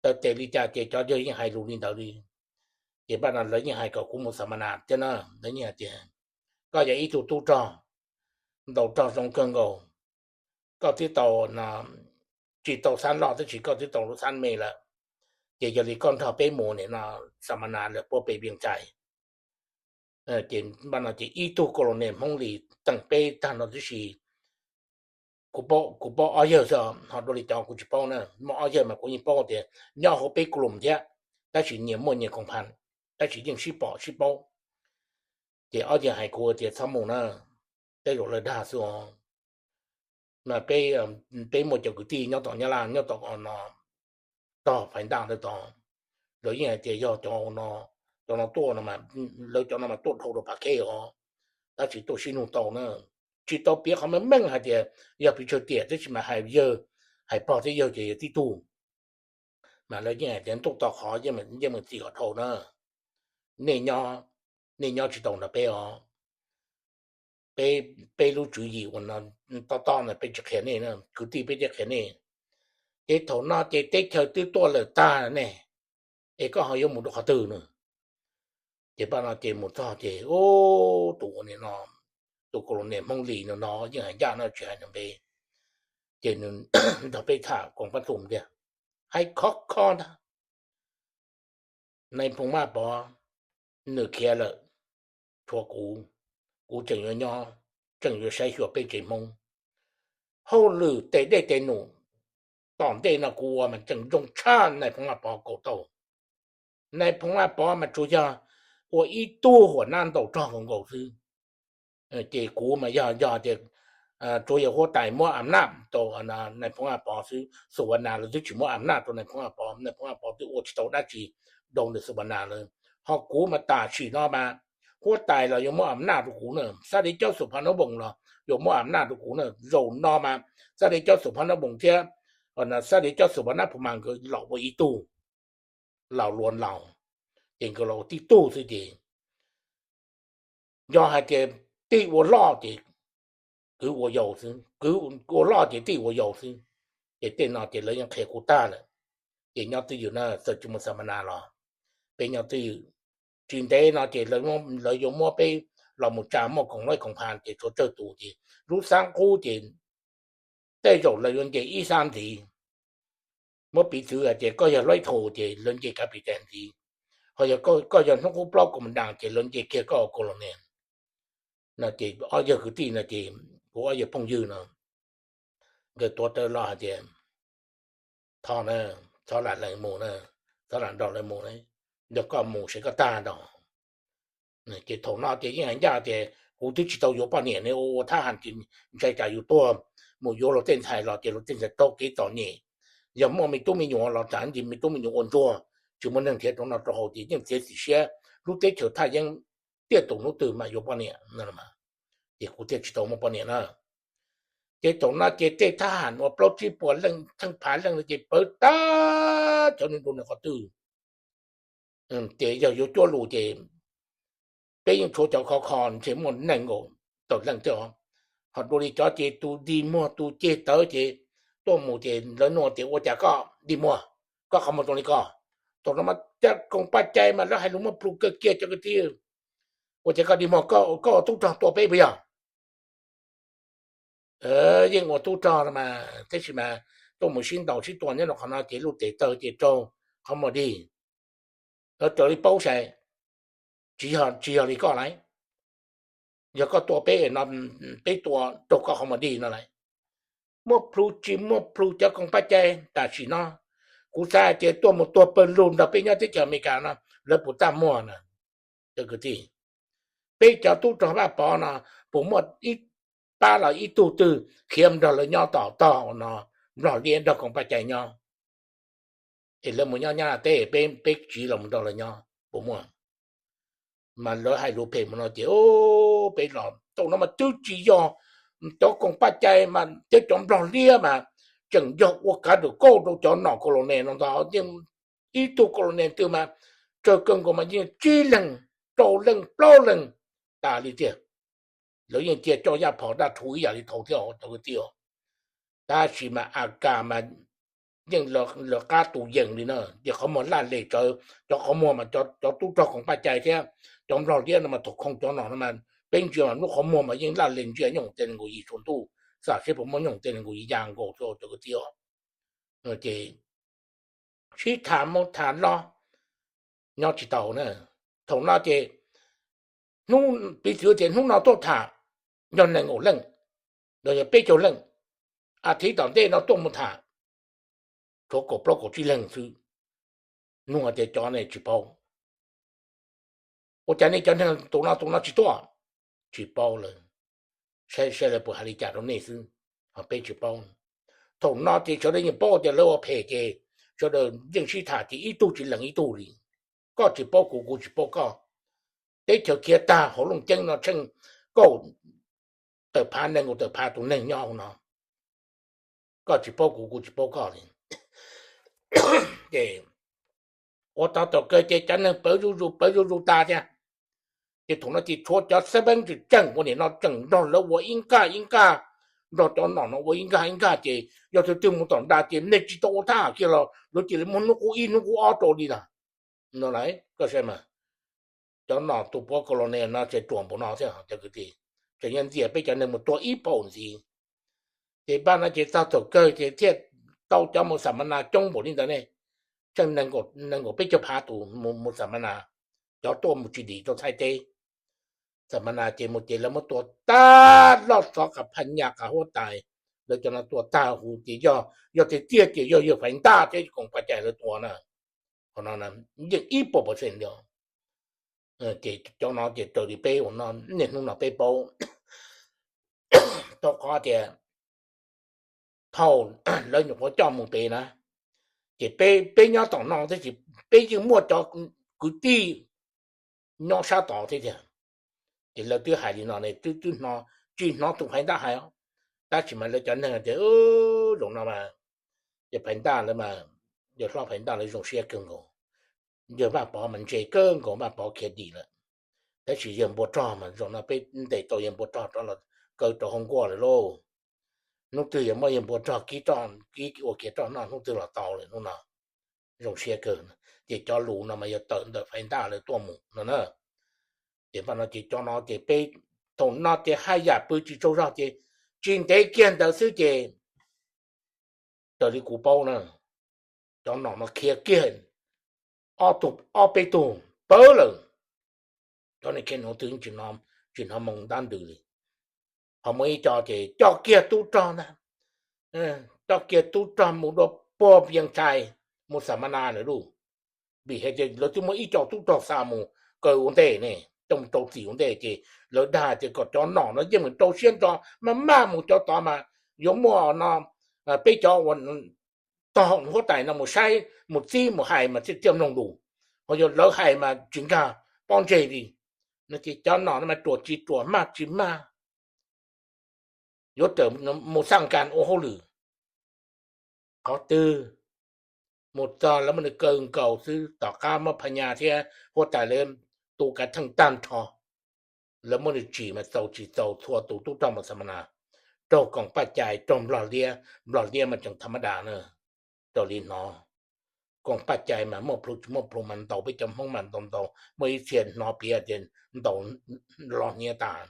Taw tes li cas ces cov yawg yeej hais lus li ntawd li. Ces npaj no lawv yeej hais kom kuv mus xam mas nas thiab na, lawv yeej hais tias koj yog ib tug tub rog, ntaus rog zoo kawg nkaus, koj twb tau tsis tau xab loj tab sis koj twb tau lub xab me lawm, ces yog li koj nrog peb mus nim no xam mas nas lawm puab pes vias ntxais. Ces npaj no ces ib tug colonel Hmoob Lis teem peb tag no tib si. Kuv paub ob yawg xwb, ho dua li cov kuv tsis paub na, muaj ob yawg mas kuv yeej paub tias nyob hauv peb column thiab, tab sis nyias muaj nyias koom pha, tab sis yeej sib pom sib paub. Ces ob yawg hais kuv tias txhob mus na, tej zaum lawv dag xwb os. Mas peb muaj cov kwv tij nyob tom Nyab Laj nyob tom no tog Faiv Ntaj ntawd tod, lawv yeej hais tias yog cov no tuaj no, lawv cov no mas tuaj dhau rau Phav Khej os, tab sis tuaj sib nug tau na. Tsis tau piav qhov meej meej hais tias yog pes tsawg tiam, tab sis mas hais yawg, hais pog thiab yawg ces yog tib tug. Mas lawv yeej hais tias ntuj to qhov yeej mus txi kom dhau na. Nej nyob, nej nyob tsis tau nrog peb os. Peb lub tswv yim uas tob tob no peb tsis qhia nej, kwv tij peb thiaj qhia nej. Ces thaum no ces teb chaws twb tuaj lawm tag ne, es koj ho yuav mus rau qhov twg no? Ces pab no ces mus txog ces tus ua no, tus colonel Hmoob Lis no no yeej hais ncaj no tsis hais nws npe, ces nws nrog peb tham koom pab tum tiag, hais khov kho ntag. Nais Phoo Vaj Pov nws khiav lawm, tshuav kuv, kuv tseem yuav nyob, tseem yuav saib xyuas peb tsev Hmoob. Hauj lwm tes dej tes num tom ntej no kuv ua mas tseem zoo tshaj Nais Phoo Vaj Pov kaum tau. Nais Phoo Vaj Pov mas tsuas yog ua ib tug huam nab ntaus rog nkaus xwb, ces kuv mas yog yog tias tsuas yog huab tais muab am naj rau Nais Phoo Vaj Pov xwb, Xus Vas Nas lawv twb tsis muab am naj rau Nais Phoo Vaj Pov, Nais Phoo Vaj Pov twb ua tsis tau dab tsi rau ntawm Xus Vas Nas lawm. Ho kuv mas tam sim no mas huab tais los yuav muab am naj rau kuv na, xab dej cob Xus Phas Nab Voos los yuav muab am naj rau kuv na. Zaum no mas xab dej cob Xus Phas Nab Voos thiab xab dej cob Xus Phas Nab Phum Mas nkawd los ua ib tug, laus luas laus, ces nkawd los ua tib tug xwb ces yog hais tias tij ua loj ces kwv ua yau xwb, kwv ua loj ces tij ua yau xwb. Ces tej no ces lawv yeej qhia kuv tag lawm. Ces nyob twj ywm na, txawm tsis mus xam mas nas los peb nyob twj ywm. Tsis ntev no ces lawv yuav muab peb los mus tsa muaj koom laib koom pha ces tshuav tsawg tus ces lub xab qub ces tej zaum lawv yuav nce ib xab ntxiv. Muab piv txwv hais tias koj yog laib thaum ces lawv nce kav pis tais ntxiv, ho yog koj yog hnub qub plaub kaum mas das ces lawv nce kiag koj ua kaus los ne. No ces ob yawg kwv tij no ces kuv ob yawg phooj ywg no nkawd tuav rawv los hais tias, Thov na, txhob lam lees mus na, txhob lam nrog lawv mus na, nrog koj mus seb koj tag nrho. Ces thaum no ces yeej hais ncaj tias kuv twb tsis tau yuav poj niam ne, ua ua thab ham ces ntshai tsam yus tuag mus yuav luag tej ntxhais los ces luag tej ntxhais raug kev txom nyem. Yog muaj me tub me nyuam los tsam ntsis me tub me nyuam ua ntsuag, tsis muaj neeg nrhiav rau noj rau haus ces yeej txiav txim siab, lub teb chaws thaj yeeb tiaj tus hnub twg mam yuav poj niam no. Ces kuv thiaj tsis tau muaj poj niam na. Ces thaum no ces tej thab ham uas plaub tsib puas leej theej phav leej no ces pawv tag cov nws nrug nws qhov twg. Ces yog yuav cuab lus ces peb yeej tshuav cov khov kho ntshe muaj nees nkaum tawm leej thiab os. Ho dua li cov ces tus dig muag tus ceg tawv ces tuaj mus ces lawv nug tias ua cas koj dig muag, koj qhov muag zoo li ko. Thaum no mas cov koom paj cai mas lawv hais lus muaj plhu kawg kiag cov kwv tij. Ua cas koj dig muag, koj ua tub rog tua peb puas yog? Yeej ua tub rog no mas tab sis mas tuaj mus sib ntaus sib tua nyob rau qhov no ces lub tes tawg ces raug qhov muag dig. Raws li paub sai, tsis yog, tsis yog li koj lauj. Yog koj tua peb no, peb tua raug koj qhov muag dig no lauj. Muaj plhu tsis muaj plhu cov koom paj cai tam sim no, kuv xav hais tias tuaj mus tuag pawg lug nrog peb nyob teb chaws Amelikas no lawv puas txaj muag na. Cov kwv tij, peb cov tub rog Vaj Pov no puas muaj ib pab los ib tug twg khiav nrog lawv nyob tom tog no, Nplog Liab nrog koom paj cai nyob, es lawv mus nyob Nyab Laj teb, peb tsiv los mus nrog lawv nyob puas muaj? Mas lawv hais lus phem mus no ces peb los tau no mas twb tsis yog cov koom paj cai mas thiab cov Nplog Liab mas tseem yog ua kav dum kauj rau cov nom colonel no ntag. Yeej ib tug colonel twg mas tsawg kawg nkaus mas yeej tsib leeg, rau leej, plaub leeg tas li tiag. Lawv yeej cia coj yaj phom daj rhuv ib yam li thaud thiab cov kwv tij. Tab sis mas A Kas mas yeej lawv qab tus yees li na, ces qhov muag laj les tsawv, cov qhov muag mas cov tub rog koom paj cai thiab cov Nplog Liab no mas thaum khoo cov nom no mas peb ntsia mas lub qhov muag mas yeej laj les ntsia nyooj tej nees nkaum yim tsaus ntuj, xam seb puas muaj nyooj tej nees nkaum yim ya nkaus cov kwv tij. Ces sib tham mus tham los nyob tsis tau na. Thaum no ces piv txwv tias hnub no tuaj tham yog nees nkaum leej los yog peb caug leej, a thiv tom ntej no tuaj mus tham tshuav kaum plaub kaum tsib leeg xwb. Nug tias cov ne tsis paub. Ua cas nej cov neeg tus no tus no tsis tuaj? Tsis paub lawm, saib saib lawv puas hais li cas rau nej xwb, ho peb tsis paub. Thaum no ces sawv daws yeej paub tias lawv ua phem ces sawv daws yeej sib tham ces ib tug tsis lees ib tug li. Koj tsis paub kuv, kuv tsis paub koj. Teb chaws khiav tag hauv Looj Ceeb no tsheej kauj tawm phav nees nkaum tawm phav tus neeg nyob hauv no. Koj tsis paub kuv, kuv tsis paub koj li. Ces ua tau thaum kawg ces cov neeg pawv zuj zus pawv zuj zus tas thiab. Ces thaum no ces tshuav cov xab peeb tseem tseem ua nim no tseem nrog lawv ua ib nkaj ib nkaj, nrog cov nom no ua ib nkaj ib nkaj ces yog tus twg mus tom nra ces nej tsis tau ua thab ham kiag los lawv cia li muab hnub qub ib hnub qub ob rau li na. No lauj, koj saib mas, cov nom tus puav colonel no tseem ruam npaum no thiab cov kwv tij, tseem yuav ntxias peb cov neeg mus tua ib paum ntxiv. Ces npaj no ces txog thaum kawg ces thiaj tau cov mus xam mas nas coob npaum li ntawd ne. tsheej nees nkaum peb caug phav tus mus xam ma nas, cov tuaj mus tsis dim rau Thaib teb. Xam ma nas ces mus ces lawv muab tua tag loj xov qas phaj nyaj qas huab tais, lawv cov no tua tag huv ces yog, yog tiag tiag ces yog yawg Faiv Ntaj thiab koom paj cai lawv tua na. Qhov no yeej ib puas pawv xees li. Ces cov no ces raws li peb ua no niaj hnub no peb paub, rau qhov tias thaum lawv nyuam qhuav coj mus pem na, ces peb nyob tom no thiab ces peb yeej muaj cov kwv tij nyob sab tod thiab tiag. Ces lawv twb hais li no ne, twb, twb tsis hnov tus Faiv Ntaj hais, tab sis mas lawv cov neeg tias zaum no mas yawg Faiv Ntaj lawv mas, yawg hlob Faiv Ntaj lawv zoo siab kawg nkaus. Yawg Vaj Pov mas ntse kawg nkaus, Vaj Pov khiav dim lawm, tab sis yawg Npua Rog mas zaum no peb ntes tau yawg Npua Rog rov los kaw rau hauv nkuaj lawm lauj. Hnub twg yog muab yawg Npua Rog kib, kib ua kiag roj noj hnub twg los tau lawm hnub no. Zoo siab kawg. Ces cov lus no mas yog tawm ntawm Faiv Ntaj lawv tuaj mus no na. Ces paj no ces cov no ces peb, thaum no ces haj yam pw tsis tsaug zog ces tsis ntev kiag ntawd xwb ces raws li kuv paub na, cov nom no khiav kiag ob tug ob peb tug pawg lawm. Cov neeg khiav no twb tsis hnov moo ntab ntws li. Ho muaj ib co ces coj kiag tub rog ntag, coj kiag tub rog mus dua puag Vias Tshais, mus xam ma nas lawm lauj. Vim hais tias lawv twb muaj ib co tub rog xa mus kaw ua ntej ne, coj mus rau txim ua ntej ces lawv dag tias kom cov nom no yeej meem rau siab ntso maj maj mus, cov tod mas yuav muaj no peb cov ua tog huab tais no mus saib mus txib mus hais mas thiaj mloog lus, ho yog lawv hais mas tsis nkag pob ntseg li. No ces cov nom no mas ruam tsis ruam maj tsis maj, yuav rawm mus xaj kas ua hauj lwm. Qhov twg mus txog lawv muab nws kaw nkaus xwb, tom qab muab Phaj Nyas thiab huab tais lawv tu kav theej tag nrho, lawv muab nws tsim mas txaus tsis txaus txhua tus tub rog mus xam ma nas, raug koom paj cai raug nplog liab, nplog liab mas tseem tham ma das na. Raws li hnov koom paj cai mas muaj plhu tsis muaj plhu mas ntaus peb cov Hmoob mas ntaus ntaus, muaj ib txhia hnov piav tias ntaus los hniav tas.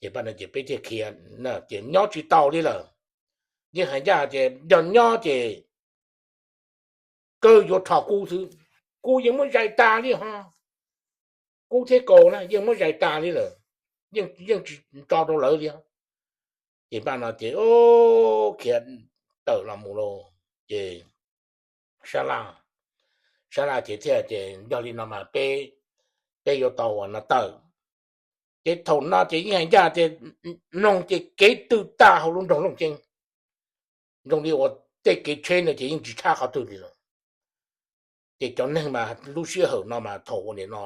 Ces pab no ces peb thiaj khiav, ces nyob tsis tau li lawm. Yeej hais ncaj tias yog nyob ces kawg yuav rho kub xwb, kub yeej muab zais tas li ho, kub thiab kaus na yeej muab zais tas li lawm, yeej tsis tso rau lawv li. Ces pab no ces khiav tawm los mus lauj, ces sab laj, sab laj ces thiaj ces yog li no mas peb, peb yuav tau ua no tawm. Ces thaum no ces yeej hais ncaj tias mloog ces kev tw tag hauv lub nroog Looj Ceeb, zoo li ua tej kev tsheb no ces yeej tsis tshab qhov twg li lawm. Ces cov neeg mas lub sij hawm no mas thaum ua nim no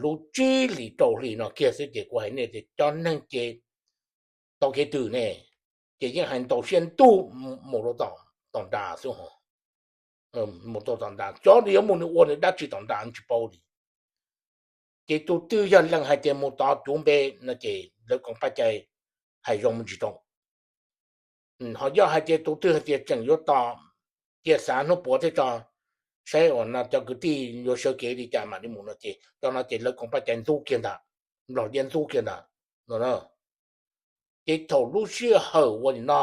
lub tsib hlis rau hlis no kiag xwb ces kuv hais nej tias cov neeg ces tau kev twg ne, ces yeej hais ntaus siab ntuj mus rau tom nras xwb ho, mus rau tom nras, cov nws yuav mus nws ua nws dab tsi tom nras tsis paub li. Ces tus twg yog lees hais tias mus tod cuv npe no ces lawv koom paj cai hais zoo me ntsis rau. Ho yog hais tias tus twg hais tias tseem yuav tos, cia xav hnub puav thiab tso, saib uas no cov kwv tij yuav sawv kev li cas mam li mus no ces cov no ces lawv koom paj cai ntxub kiag ntag, nplog liab ntxub kiag ntag no. Ces thaum lub sij hawm uas nim no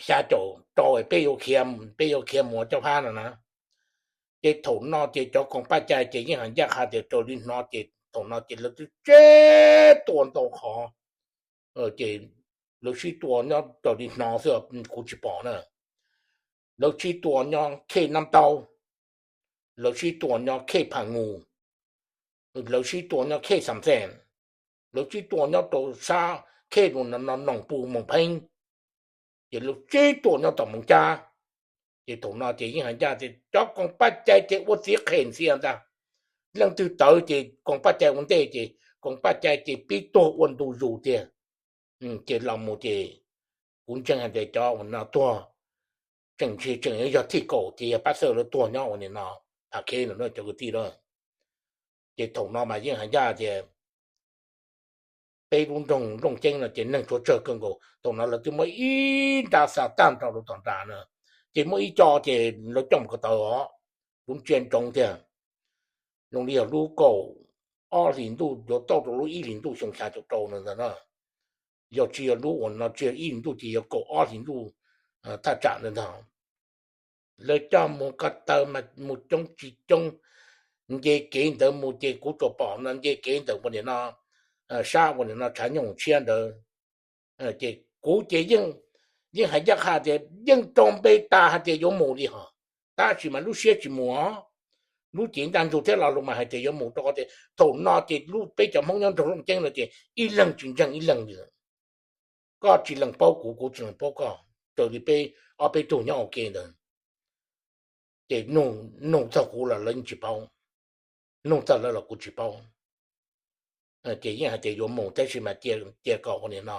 xya caum rau peb yuav khiav, peb yuav khiav mus ua cov phab no na, ces thaum no ces cov koom paj cai ces yeej hais ncaj qha tias raws li hnov ces thaum no ces lawv twb sib tua ntau qhov, ces lawv sib tua nyob raws li hnov xwb, kuv tsis pom na. Lawv sib tua nyob khej Nab Taub, lawv sib tua nyob khej Phaj Nus, lawv sib tua nyob khej Xam Xees, lawv sib tua nyob rau sab khej Noos Pus Moos Pheeb, ces lawv sib tua nyob tom Moos Cab. Ces thaum no ces yeej hais ncaj tias cov koom paj cai ces ua txiv qhem ntxias ntag, leej twg tawv ces koom paj cai ua ntej ces koom paj cai ces pib tuag ua ntu zus tiag. Ces los mus ces kuv ntseeg hais tias cov uas no tuag tseem tsis tseem yog thij kaum ces yog pab xawj lawv tuag nyob ua nim no, tham kheb no cov kwv tij lawm. Ces thaum no mas yeej hais ncaj tias peb lub nroog Looj Ceeb no ces neeg tshuav tsawg kawg nkaus, thaum no lawv twb muab ib nra xa tag nrho rau tom nras na. Ces muaj ib co ces lawv coj mus ko taw os, lub ntsia ntsoov tiag, zoo li yog lub kaum ob hlis ntuj yuav tau rau lub ib hlis ntuj xyoo xya caum rau no ntag na. Yog tsis yog lub uas no tsis yog ib hlis ntuj ces yog kaum ob hlis ntuj thaj tsam ntawd ntag. Lawv coj mus ko taw mas mus coob tsis coob, nce kev ntawd mus ces kuv tsuas pom no nce kev ntawm ua nim no, sab ua nim no tshav nyooj tshiab ntawd. Ces kuv ces yeej, yeej hais ncaj qha tias yeej rau npe tas hais tias yuav mus li hos, tab sis mas lub siab tsis mus os. Lub cev ncaj ntsug thiab lo lus mas hais tias yuav mus rau qhov tias thaum no ces lub peb cov Hmoob nyob nroog Looj Ceeb no ces ib leeg tsis ntseeg ib leeg li. Koj tsis lees paub kuv, kuv tsis lees paub koj, raws li peb ob peb tug nyob ua ke ntawd. Ces nug txog kuv los lawv yeej tsis paub, nug txog lawv los kuv tsis paub. Ces yeej hais tias yuav mus tab sis mas cia kom ua nim no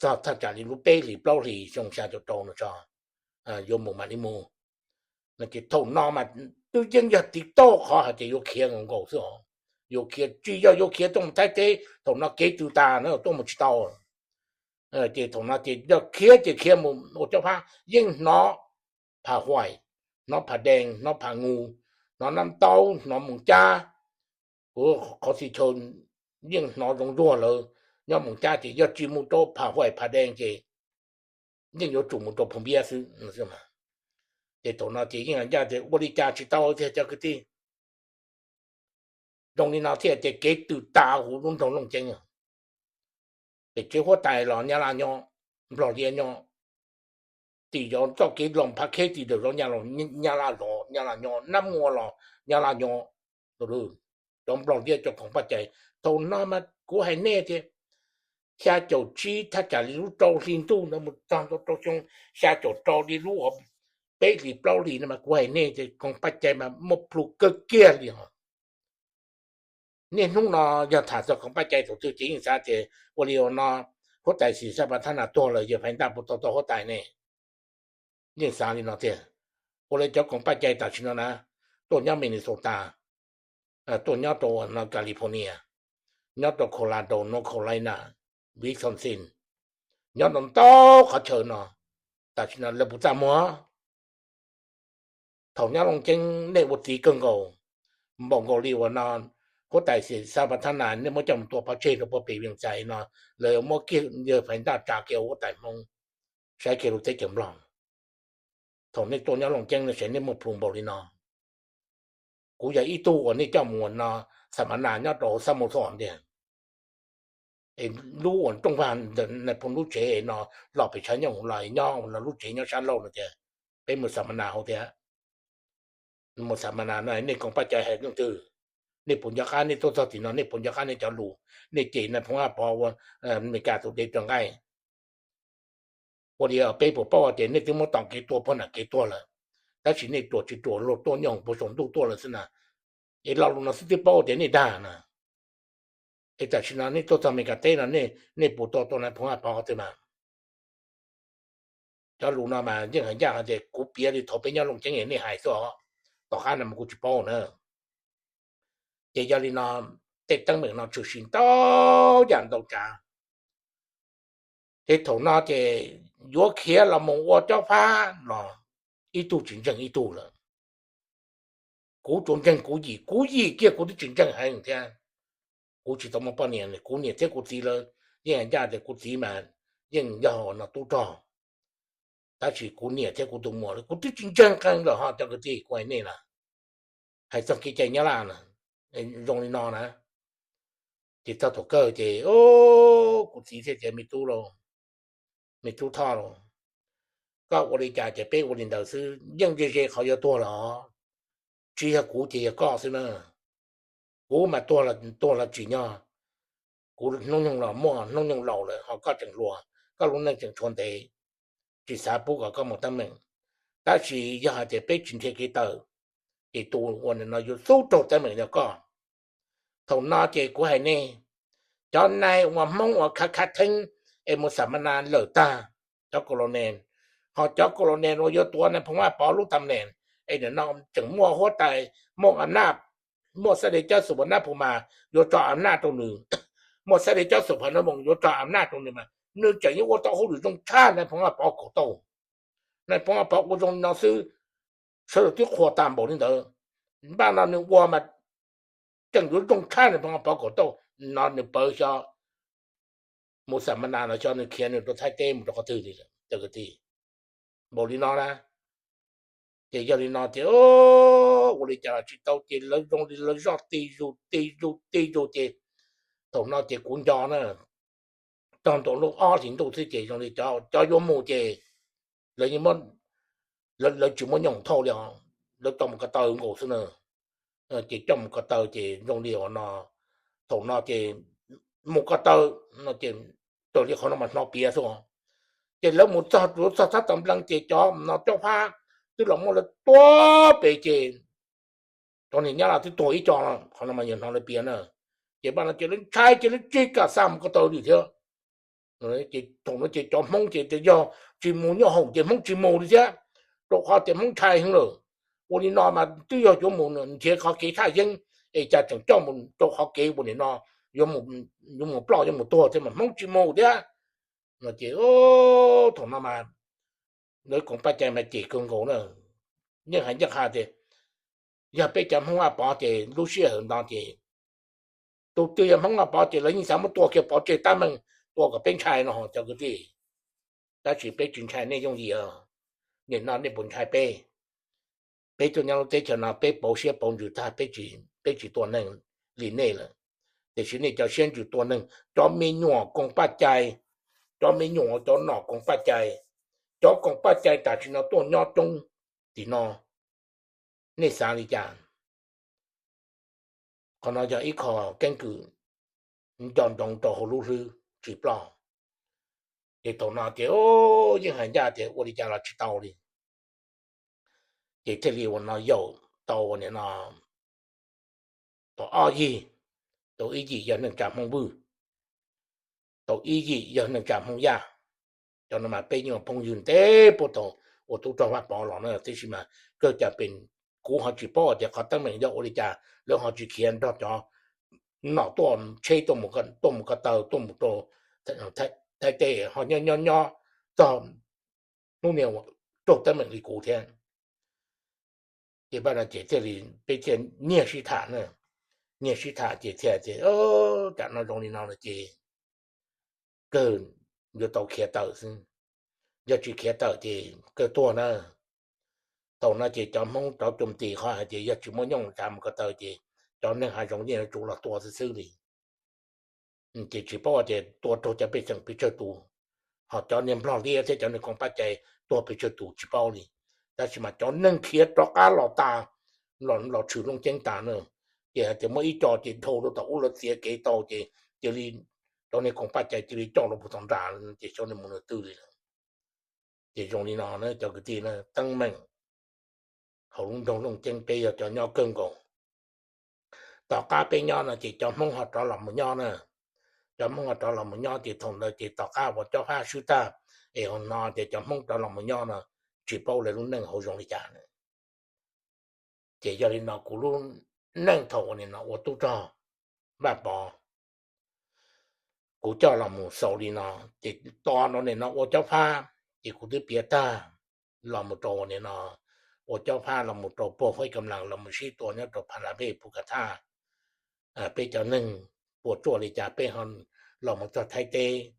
txog thaj tsam li lub peb hlis plaub hlis xyoo xya caum rau no tso, yuav mus mam li mus. No ces thaum no mas twb yeej yog tiv tauj qhov hais tias yuav khiav nkaus nkaus xwb os. Yuav khiav tsis yog yuav khiav tuaj mus Thaib teb, thaum no kev tw tas na tuaj mus tsis tau. Ces thaum no ces yog khiav ces khiav mus ua cob phab yeej hnov Pha Huais, hnov Pha Dees, hnov Pha Nus, hnov Nab Taub, hnov Moos Cab. Kuv qhov txhia chaw yeej hnov zoo zuag lawm. Nyob Moos Cab ces yog tsis mus rau Pha Huais Pha Dees ces yeej yuav tsum mus rau Phoos Npiab xwb. Ces thaum no ces yeej ncaj tias ua li cas tsis tau tiag cov kwv tij. Zoo li no thiaj tias kev tw tas huv lub nroog Looj Ceeb. Pem tsev huab tais los Nyab Laj nyob, Nplog Liab nyob, tim zov txoj kev los Phav Kheb tim zov Nyab Laj, Nyab Laj nyob, Nab Muas los Nyab Laj nyob. Cov Nplog Liab cov khoom paj cai, thaum no mas kuv hais nej tias xya caum tsib thaj tsam li lub rau hli ntuj no mus txog ntua rau xyoo xya caum rau li lub peb hlis plaub hlis no mas kuv hais nej tias khoom paj cai mas muaj plhus kawg kiag li hos. Niaj hnub no yog tham txog khoom paj cai thaum twg ces yeej xav tias ua li no, huab tais Xis Xas Pas Thab Nas tuag lawm yawg Fais Ntaj puas tau tau huab tais ne? Yeej xav li no tiag. Ua li cov khoom paj cai tam sim no na, tuaj nyob Minnesota, tuaj nyob rau no California, nyob rau Colorado, North Carolina, Wisconsin, nyob rau ntau qhov chaw no, tam sim no lawv puas txaj muag? Thaum nyob Looj Ceeb nej ua txiv kawg nkaus, npaum nkaus li uas no huab tais Xis Xas Pas Thab Nas nej muab coj mus tua pov tseg rau puag pem Vias Xais no, lawv muab kiag yawg Fais Ntaj tsa kiag ua huab tais Hmoob, saib kiag lub teb chaws Nplog. Thaum nej tuaj nyob Looj Ceeb no ces nej muaj plhus npaum li no. Kuv yog ib tug uas nej coj mus ua no, Xam Mas Nas nyob rau hauv Xab Mos Xos tiag. Es lub uas rooj vag ntawm Nais Phoo lub tsev no los pem tshav nyooj los nyob no lub tsev nyob sab laug no tias peb mus Xam Mas Nas hauv tiag. Mus Xam Mas Nas no nej khoom paj cai hais leej twg? Nej puas nco qab nej tuaj txog tim no nej puas nco qab nej cov lus? Nej cem Nais Phoo Vaj Pov ua Amelikas tus dev raws nqaij. Ua li peb puas paub tias nej twb muab tom kev tua puag nram kev tuag lawm, tab sis nej ruam tsis ruam luag tuaj nyob puag saum ntuj tuaj lawm xwb na. Es lo lus no xwb twb paub tias nej dag na. Es tam sim no nej tuaj txog Amelikas teb no, nej puas tua tau Nais Phoo Vaj Pov qhov twg mas? Cov lus no mas yeej hais ncaj hais tias kuv piav li thaum peb nyob Looj Ceeb nej hais xwb os, tom qab no mas kuv tsis paub na. Ces yog li no, tej teeb meem no tshwm sim ntau yam ntau tsav. Ces thaum no ces yuav khiav los mus ua cob phab los ib tug tsis ntseeg ib tug lawm. Kuv tsuas ntseeg kuv yim, kuv yim kiag kuv twb tsis ntseeg heev thiab. Kuv tsis tau muaj poj niam, kuv niam thiab kuv txiv lawv yeej hais ncaj tias kuv txiv mas yeej yog no tub rog, tab sis kuv niam thiab kuv tus muam kuv twb tsis ntseeg qee lawm ho cov kwv tij, kuv hais nej na. Hais txog kev cai Nyab Laj na, zoo li no na. Ces txog thaum kawg ces kuv txiv thiaj tias, Me tub lauj, me tub Thoj lauj, koj ua li cas ces peb ua li ntawd xwb, yeej ze ze qhov yuav tuag los, tsis yog kuv ces yog koj xwb na. Kuv mas tuag los tsim nyog, kuv hnub nyoog los muaj hnub nyoog laus lawm ho koj tseem hluas, koj lub neej tseem tshuav ntev, tsis xav pub kom koj muaj teeb meem. Tab sis yog hais tias peb tsis nrhiav kev tawm, ces tus uas no yuav xub raug teeb meem yog koj. Thaum no ces kuv hais nej, cov nais uas Hmoob uas khav khav theeb es mus xam mas nas lawm tag, cov colonel, ho cov colonel uas yuav tuav Nais Phoo Vaj Pov lub tam neem, es nim no tseem muaj huab tais, muaj am naj, muaj xab dej cob xum phav nab phu mas yuav tso am naj rau nws, muaj xab dej cob xum phav nab moos yuav tso am naj rau nws mas nws tseem yuav ua tau hauj lwm zoo tshaj Nais Phoo Vaj Pov kaum tauj. Nais Phoo Vaj Pov ua zoo li no xwb, sawv daws twb qhuas tas npaum li ntawd, npaj no nws ua mas tseem yuav zoo tshaj Nais Phoo Vaj Pov kaum tauj no, nws pawv xyov mus xam mas nas los xyov nws khiav nws rau Thaib teb mus rau qhov twg li lawm cov kwv tij. Npaum li no na, Ces yog li no ces ua li cas los tsis tau ces lawv zoo li lawv zoj tig zus tig zus tig zus ces thaum no ces kuv nco na, txog ntua lub ob hlis ntuj xwb ces zoo li cov yuav mus ces lawv, lawv tsis muaj nyooj thauj li os, lawv coj mus ko taw nkaus xwb na. Ces coj mus ko taw ces zoo li no, thaum no ces mus ko taw no ces raws li qhov no mas hnov piav xwb. Ces lawv mus txog, txog thab tau nplees ces cov no cob fab twb los muab lawv tua pem ces cov niag nyab laj twb tuag ib co, qhov no mas yog hnov lawv piav na. Ces npaj no ces lawv ntshai ces lawv tsis kam xa mus ko taw li thiab. Ces thaum no ces cov Hmoob ces tias yog tsis mus nyuaj hoom ces Hmoob tsis mus li thiab, rau qhov tias Hmoob ntshai heev lawm. Ua li no mas twb yog yuav mus nrhiav qhov kev thaj yeeb es cas tseem coj mus rau qhov kev ua nim no yuav mus ploj yuav mus tuag thiab mas Hmoob tsis mus thiab. No ces thaum no mas lawv koom paj cai mas cem kawg nkaus na. Yeej hais ncaj qha tias yog peb cov Hmoob Vaj Pov ces lub sij hawm ntawd ces tus twg yog Hmoob Vaj Pov ces lawv yeej xav muab tua kiag pov tseg tab meeg, tua kom peb ntshai no cov kwv tij. Tab sis peb tsis ntshai nej yooj yim os. Nim no nej puas ntshai peb? Peb tuaj nyob lub teb chaws no peb pauv siab pauv ntsws tag, peb tsis tua neeg li nej lawm. Tiam sis nej cov siab ntsws tua neeg, cov me nyuam koom paj cai, cov me nyuam cov nom koom paj cai, cov koom paj cai tam sim no tuaj nyob coob tim no, nej xav li cas? Qhov no yog ib qho keeb kwm nco ntsoov rau hauv lub hlwb tsis ploj. Ces thaum no ces yeej hais ncaj tias ua li cas los tsis tau li. Ces thiaj li ua no yaum tau ua nim no tau ob yim, tau ib yim yog neej tsa Hmoob Vwj, tau ib yim yog neej tsa Hmoob Yaj. Cov no mas peb yeej ua phooj ywg ntev puag thaum ua tub rog Vaj Pov los na, tiam sis mas kawg cas pem kuv ho tsis paub tias qhov teeb meem yog ua li cas lawv ho tsis khiav nrog cov nom tuaj tsheb tuaj mus ko taw tuaj mus rau Thaib teb ho nyob nyob nyob txog hnub niaj raug teeb meem li kuv thiab. Ces paj no ces thiaj li peb thiaj nyiag sib tham na, nyiag sib tham ces thiaj tias tam no zoo li no lawm ces kawg yuav tau khiav tawm xwb, yog tsis khiav tawm ces kawg tuag na. Thaum no ces cov Hmoob rov cus ntis qhov hais tias yog tsis muaj nyooj tsa mus ko taw ces cov neeg hav zoov yeej yuav tsum los tua xwb xwb li. Ces tsis paub tias tua raug cov pej xeem pes tsawg tus, ho cov niag nplog liab thiab cov niag koom paj cai tuag pes tsawg tus tsis paub li. Tab sis mas cov neeg khiav rov qab los tas, los tshwm Looj Ceeb tas na, ces hais tias muab ib co ces dhau rau tom ub lawv txiav kev tau ces cia li cov niag koom paj cai cia li coj rau puag tom nram ces xyov nws mus nws twg li lawm. Ces zoo li no na cov kwv tij na, teeb meem hauv lub nroog Looj Ceeb peb yog cov nyob kawg nkaus. Tom qab peb nyob no ces cov Hmoob ho rov los mus nyob na, cov Hmoob ho rov los mus nyob ces thaum ntawd ces tom qab uas cob fab swb tag es ho no ces cov Hmoob rov los mus nyob no tsis paub lawv lub neej hauv zoo li cas na. Ces yog li no kuv lub neej thaum ua nim no ua tub rog Vaj Pov, kuv coj los mus xaus li no, ces tos no nim no ua cob fab, ces kuv twb piav tag los mus rau nim no ua cob fab los mus rau puag Huaib Kam Las los mus sib tua nyob rau Pha La Vej Phu Ka Thaj. Peb cov neeg puas tsuaj li cas peb ho los mus txog Thaib teb,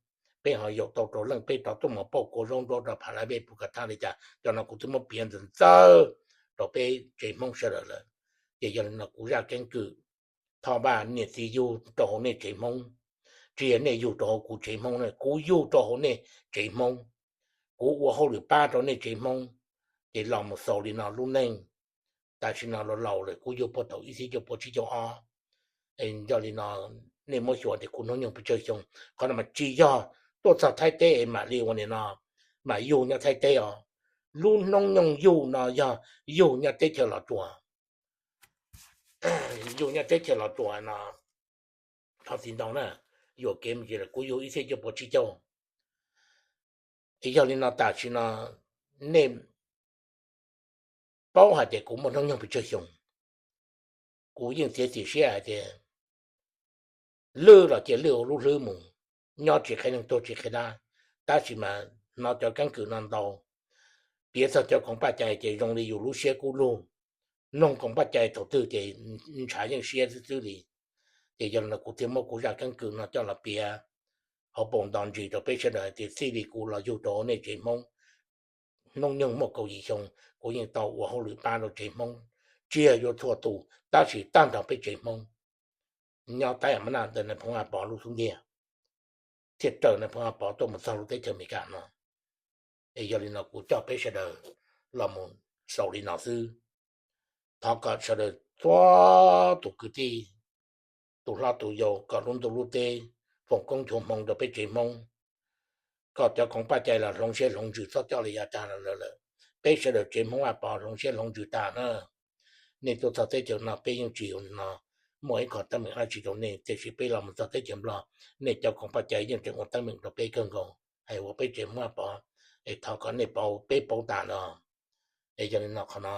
peb ho yaum tau rau leej peb rov tuaj mus pauj kua zaub nruab rau Pha La Vej Phu Ka Thaj li cas, cov no kuv twb muab piav ntxawv ntxawv rau peb tsev Hmoob sawv daws lawm. Ces yog li no kuv zaj keeb kwm thoj vaj niam txiv yug rau hauv nej tsev Hmoob, tsis yog nej yug rau hauv kuv tsev Hmoob na, kuv yug rau hauv nej tsev Hmoob, kuv ua hauj lwm pab rau nej tsev Hmoob. Ces los mus xaus li no lub neej, tam sim no los laus lawm, kuv yug puag thaum ib txhiab cuaj pua tsib caug ob. Yog li no nej muab xyuas tias kuv hnub nyoog pes tsawg xyoo, qhov no mas tsis yog tuaj txog Thaib teb es mam li ua nim no mam yug nyob Thaib teb os. Lub hnub nyoog yug no yog yug nyob teb chaws Los Tsuas, yug nyob teb chaws Los Tsuas no, thov txim ntau na, yuam kev mus tsis lawm, kuv yug ib txhiab cuaj pua tsib caug. Es yog li no tam sim no nej paub hais tias kuv muaj hnub nyoog pes tsawg xyoo, kuv yeej txiav txim siab hais tias lwj los cia lwj ua lub hlwb mus, nyob tsis qhia neeg tuag tsis qhia dab. Tab sis mas hnov cov keeb kwm no ntau, piav txog cov koom paj cai ces zoo li yus lub siab kub lug, mloog koom paj cai thaum twg ces ntshav yeej siab xwb xwb li. Ces yog li no kuv thiaj muab kuv zaj keeb kwm no coj los piav hauv paus nto ntsis rau peb sawv daws hais tias txij li kuv los yug rau hauv nej tsev Hmoob, Hnub nyoog muaj kaum yim xyoo, kuv yeej tau ua hauj lwm pab rau tsev Hmoob tsiaj yuav txhua tus, tab sis tag nrho peb tsev Hmoob nyob Taib Am Naj ntawm Nais Phoo Vaj Pov lub xub ntiag thiaj raws Nais Phoo Vaj Pov tuaj mus txog lub teb chaws Amelikas no. Es yog li no kuv coj peb sawv daws los mus xaus li no xwb. Thov kom sawv daws txhua tus kwv tij, tus hlob tus yau, kom lub ntuj lub teb foom koob nchuav hmoo rau peb tsev Hmoob, kom cov koom paj cai los hloov siab hloov ntsws txhob coj li yav tag los lawm. Peb sawv daws tsev Hmoob Vaj Pov hloov siab hloov ntsws tag na. Nej tuaj txog teb chaws no peb yeej tsis yuav no muaj ib qho teeb meem dab tsi rau nej, tiam sis peb los mus txog teb chaws Nplog, nej cov koom paj cai yeej tseem ua teeb meem rau peb kawg nkaus, hais ua peb tsev Hmoob Vaj Pov, es thov kom nej pauv, peb pauv tas los. Es yog li no qhov no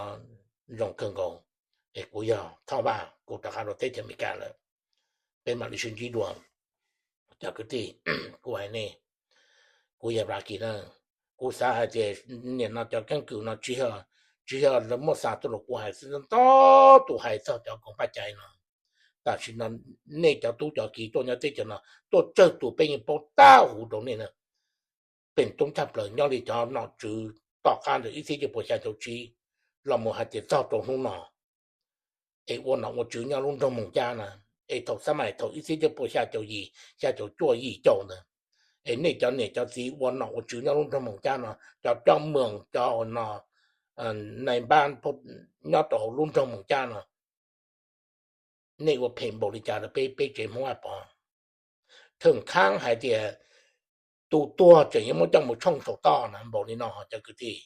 zoo kawg nkaus. Es kuv yog Thoj Vaj, kuv rov qab rau teb chaws Amelikas lawm. Peb mam li sib ntsib dua. Cov kwv tij, kuv hais nej, kuv yog Vaj Kis na, kuv xav hais tias nim no cov keeb kwm no tsis yog, tsis yog lawv muab xa tuaj rau kuv hais xwb, ntau tus hais txog cov koom paj cai no. Tam sim no nej cov tub cov kiv tuaj nyob teb chaws no tuaj tsawg tus peb yeej paub tag huv rau nej na. Peem tub tshaj plaws nyob li cov nom tswv tom qab ntawm ib txhiab cuaj puas xya caum tsib los mus hais tias txog rau hnub no, es ua nom ua tswv nyob lub nroog Moos Cab na, es thaum xab mais thaum ib txhiab cuaj puas xya caum yim, xya caum cuaj, yim caum ntawd, es nej cov niam cov txiv ua nom ua tswv nyob lub nroog Moos Cab no, cov coj moos cov no, nai npab nyob rau hauv lub nroog Moos Cab no, nej ua phem npaum li cas rau peb, peb tsev Hmoob Vaj Pov? Theem khaab hais tias tus tuag tseem yuav muab coj mus tshooj saum toj na, npaum li no cov kwv tij.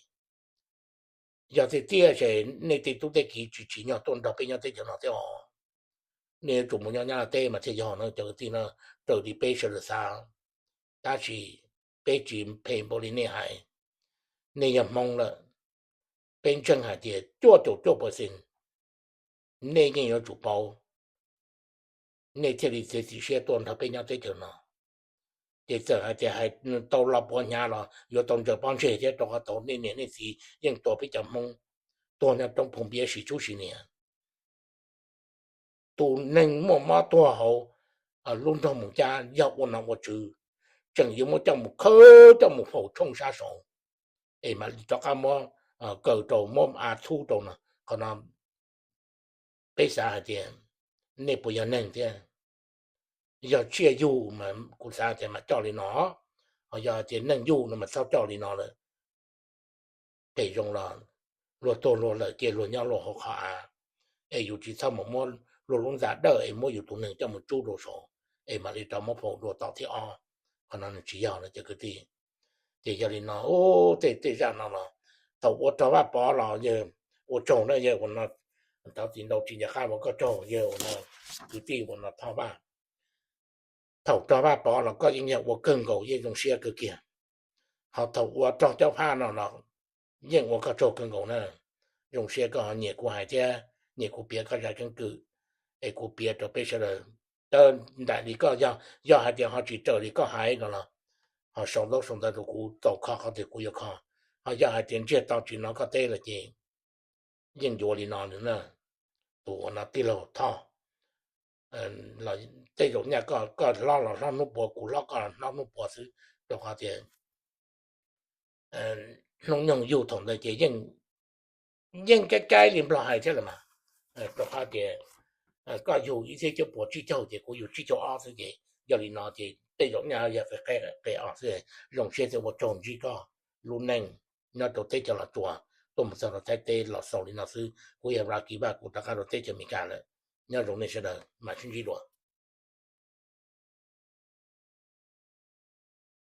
Yog tiag tiag ces nej tej tub tej kiv tsis tsim nyog tuaj nrog peb nyob teb chaws no thiab os. Nej yuav tsum mus nyob Nyab Laj teb mas thiaj yog no cov kwv tij no, raws li peb sawv daws xav. Tab sis peb tsis phem npaum li nej hais. Nej yog Hmoob lawm, peb ntseeg hais tias cuaj caum cuaj percent nej yeej yuav tsum pauv, nej thiaj li txiav txim siab tuaj nrog peb nyob teb chaws no. Ces txawm hais tias hais tau lo puav hnyav los yuav tau ntsaws pob ntseg thiab, rau qhov tau nej niam nej txiv yeej tua peb cov Hmoob tuag nyob roob Phoos Npiab sis tshub sis niam. Tus neeg muaj mob tuag hauv lub nroog Moos Cab yog ua nom ua tswv, tseem yuav muab coj mus khawb coj mus faus tshooj sab saud, es mam li rov qab muab kaw rau, muab av txhub rau no. Qhov no peb xav hais tias nej puas yog neeg thiab? Yog tsiaj yug mas kuv xav tias mam coj li no, ho yog tias neeg yug no mas txhob coj li no lawm. Pem zoo los luag tuag luag lawm ces luag nyob luag hauv qhov av, es yus tsis txhob mus muab luag lub ntxa dawj es muab yus tus neeg coj mus tsub rau saud, es mam li rov muab faus dua tom thib ob. Qhov no nws tsis yog lawm cov kwv tij. Ces yog li no, tej tej zaj no los thaum ua rog Vaj Pov los yawg ua tsaug na, yawg ua no, thov txim ntau tsis nco qab ua koj tsaug, yawg ua no, kwv tij ua no Thoj Vaj. Thaum rog Vaj Pov los koj yeej yog ua kawg nkaus, yeej zoo siab kawg kiag. Ho thaum ua rog Cob Phaj no los yeej ua koj tsaug kawg nkaus na. Zoo siab koj ho nyiam kuv hais thiab nyiam kuv piav koj zaj keeb kwm, es kuv piav rau peb sawv daws. Tawm ntaim li koj, yog hais tias ho tsis raws li koj hais no los ho sau ntaub sau ntawv rau kuv txaus kho qhov twg kuv yuav kho. Ho yog hais tias ntsiag to tsis hnov koj teb lawm ces yeej yuav li no na. Tus ua no tij laug Thoj, tej zaum nyaj koj hlob los hlob hnub puas, kuv hlob koj los hlob hnub puas xwb, rau qhov tias hnub nyoog yug thaum ntawd ces yeej kaib kaib li Nplog hais thiab lawm mas. Rau qhov tias koj yug ib txhiab cuaj puas tsib caug ces kuv yug tsib caug ob xwb ces yog li no ces tej zaum nyaj yog qe os xwb. Zoo siab thiab ua tsaug ntsib koj lub neej nyob rau teb chaws Los Tsuas tuaj mus txog rau Thaib teb los xaus li no xwb. Kuv yog Vaj Kis Vaj, kuv rov qab rau teb chaws Amelikas lawm. Nyob zoo nej sawv daws, mam sib ntsib dua.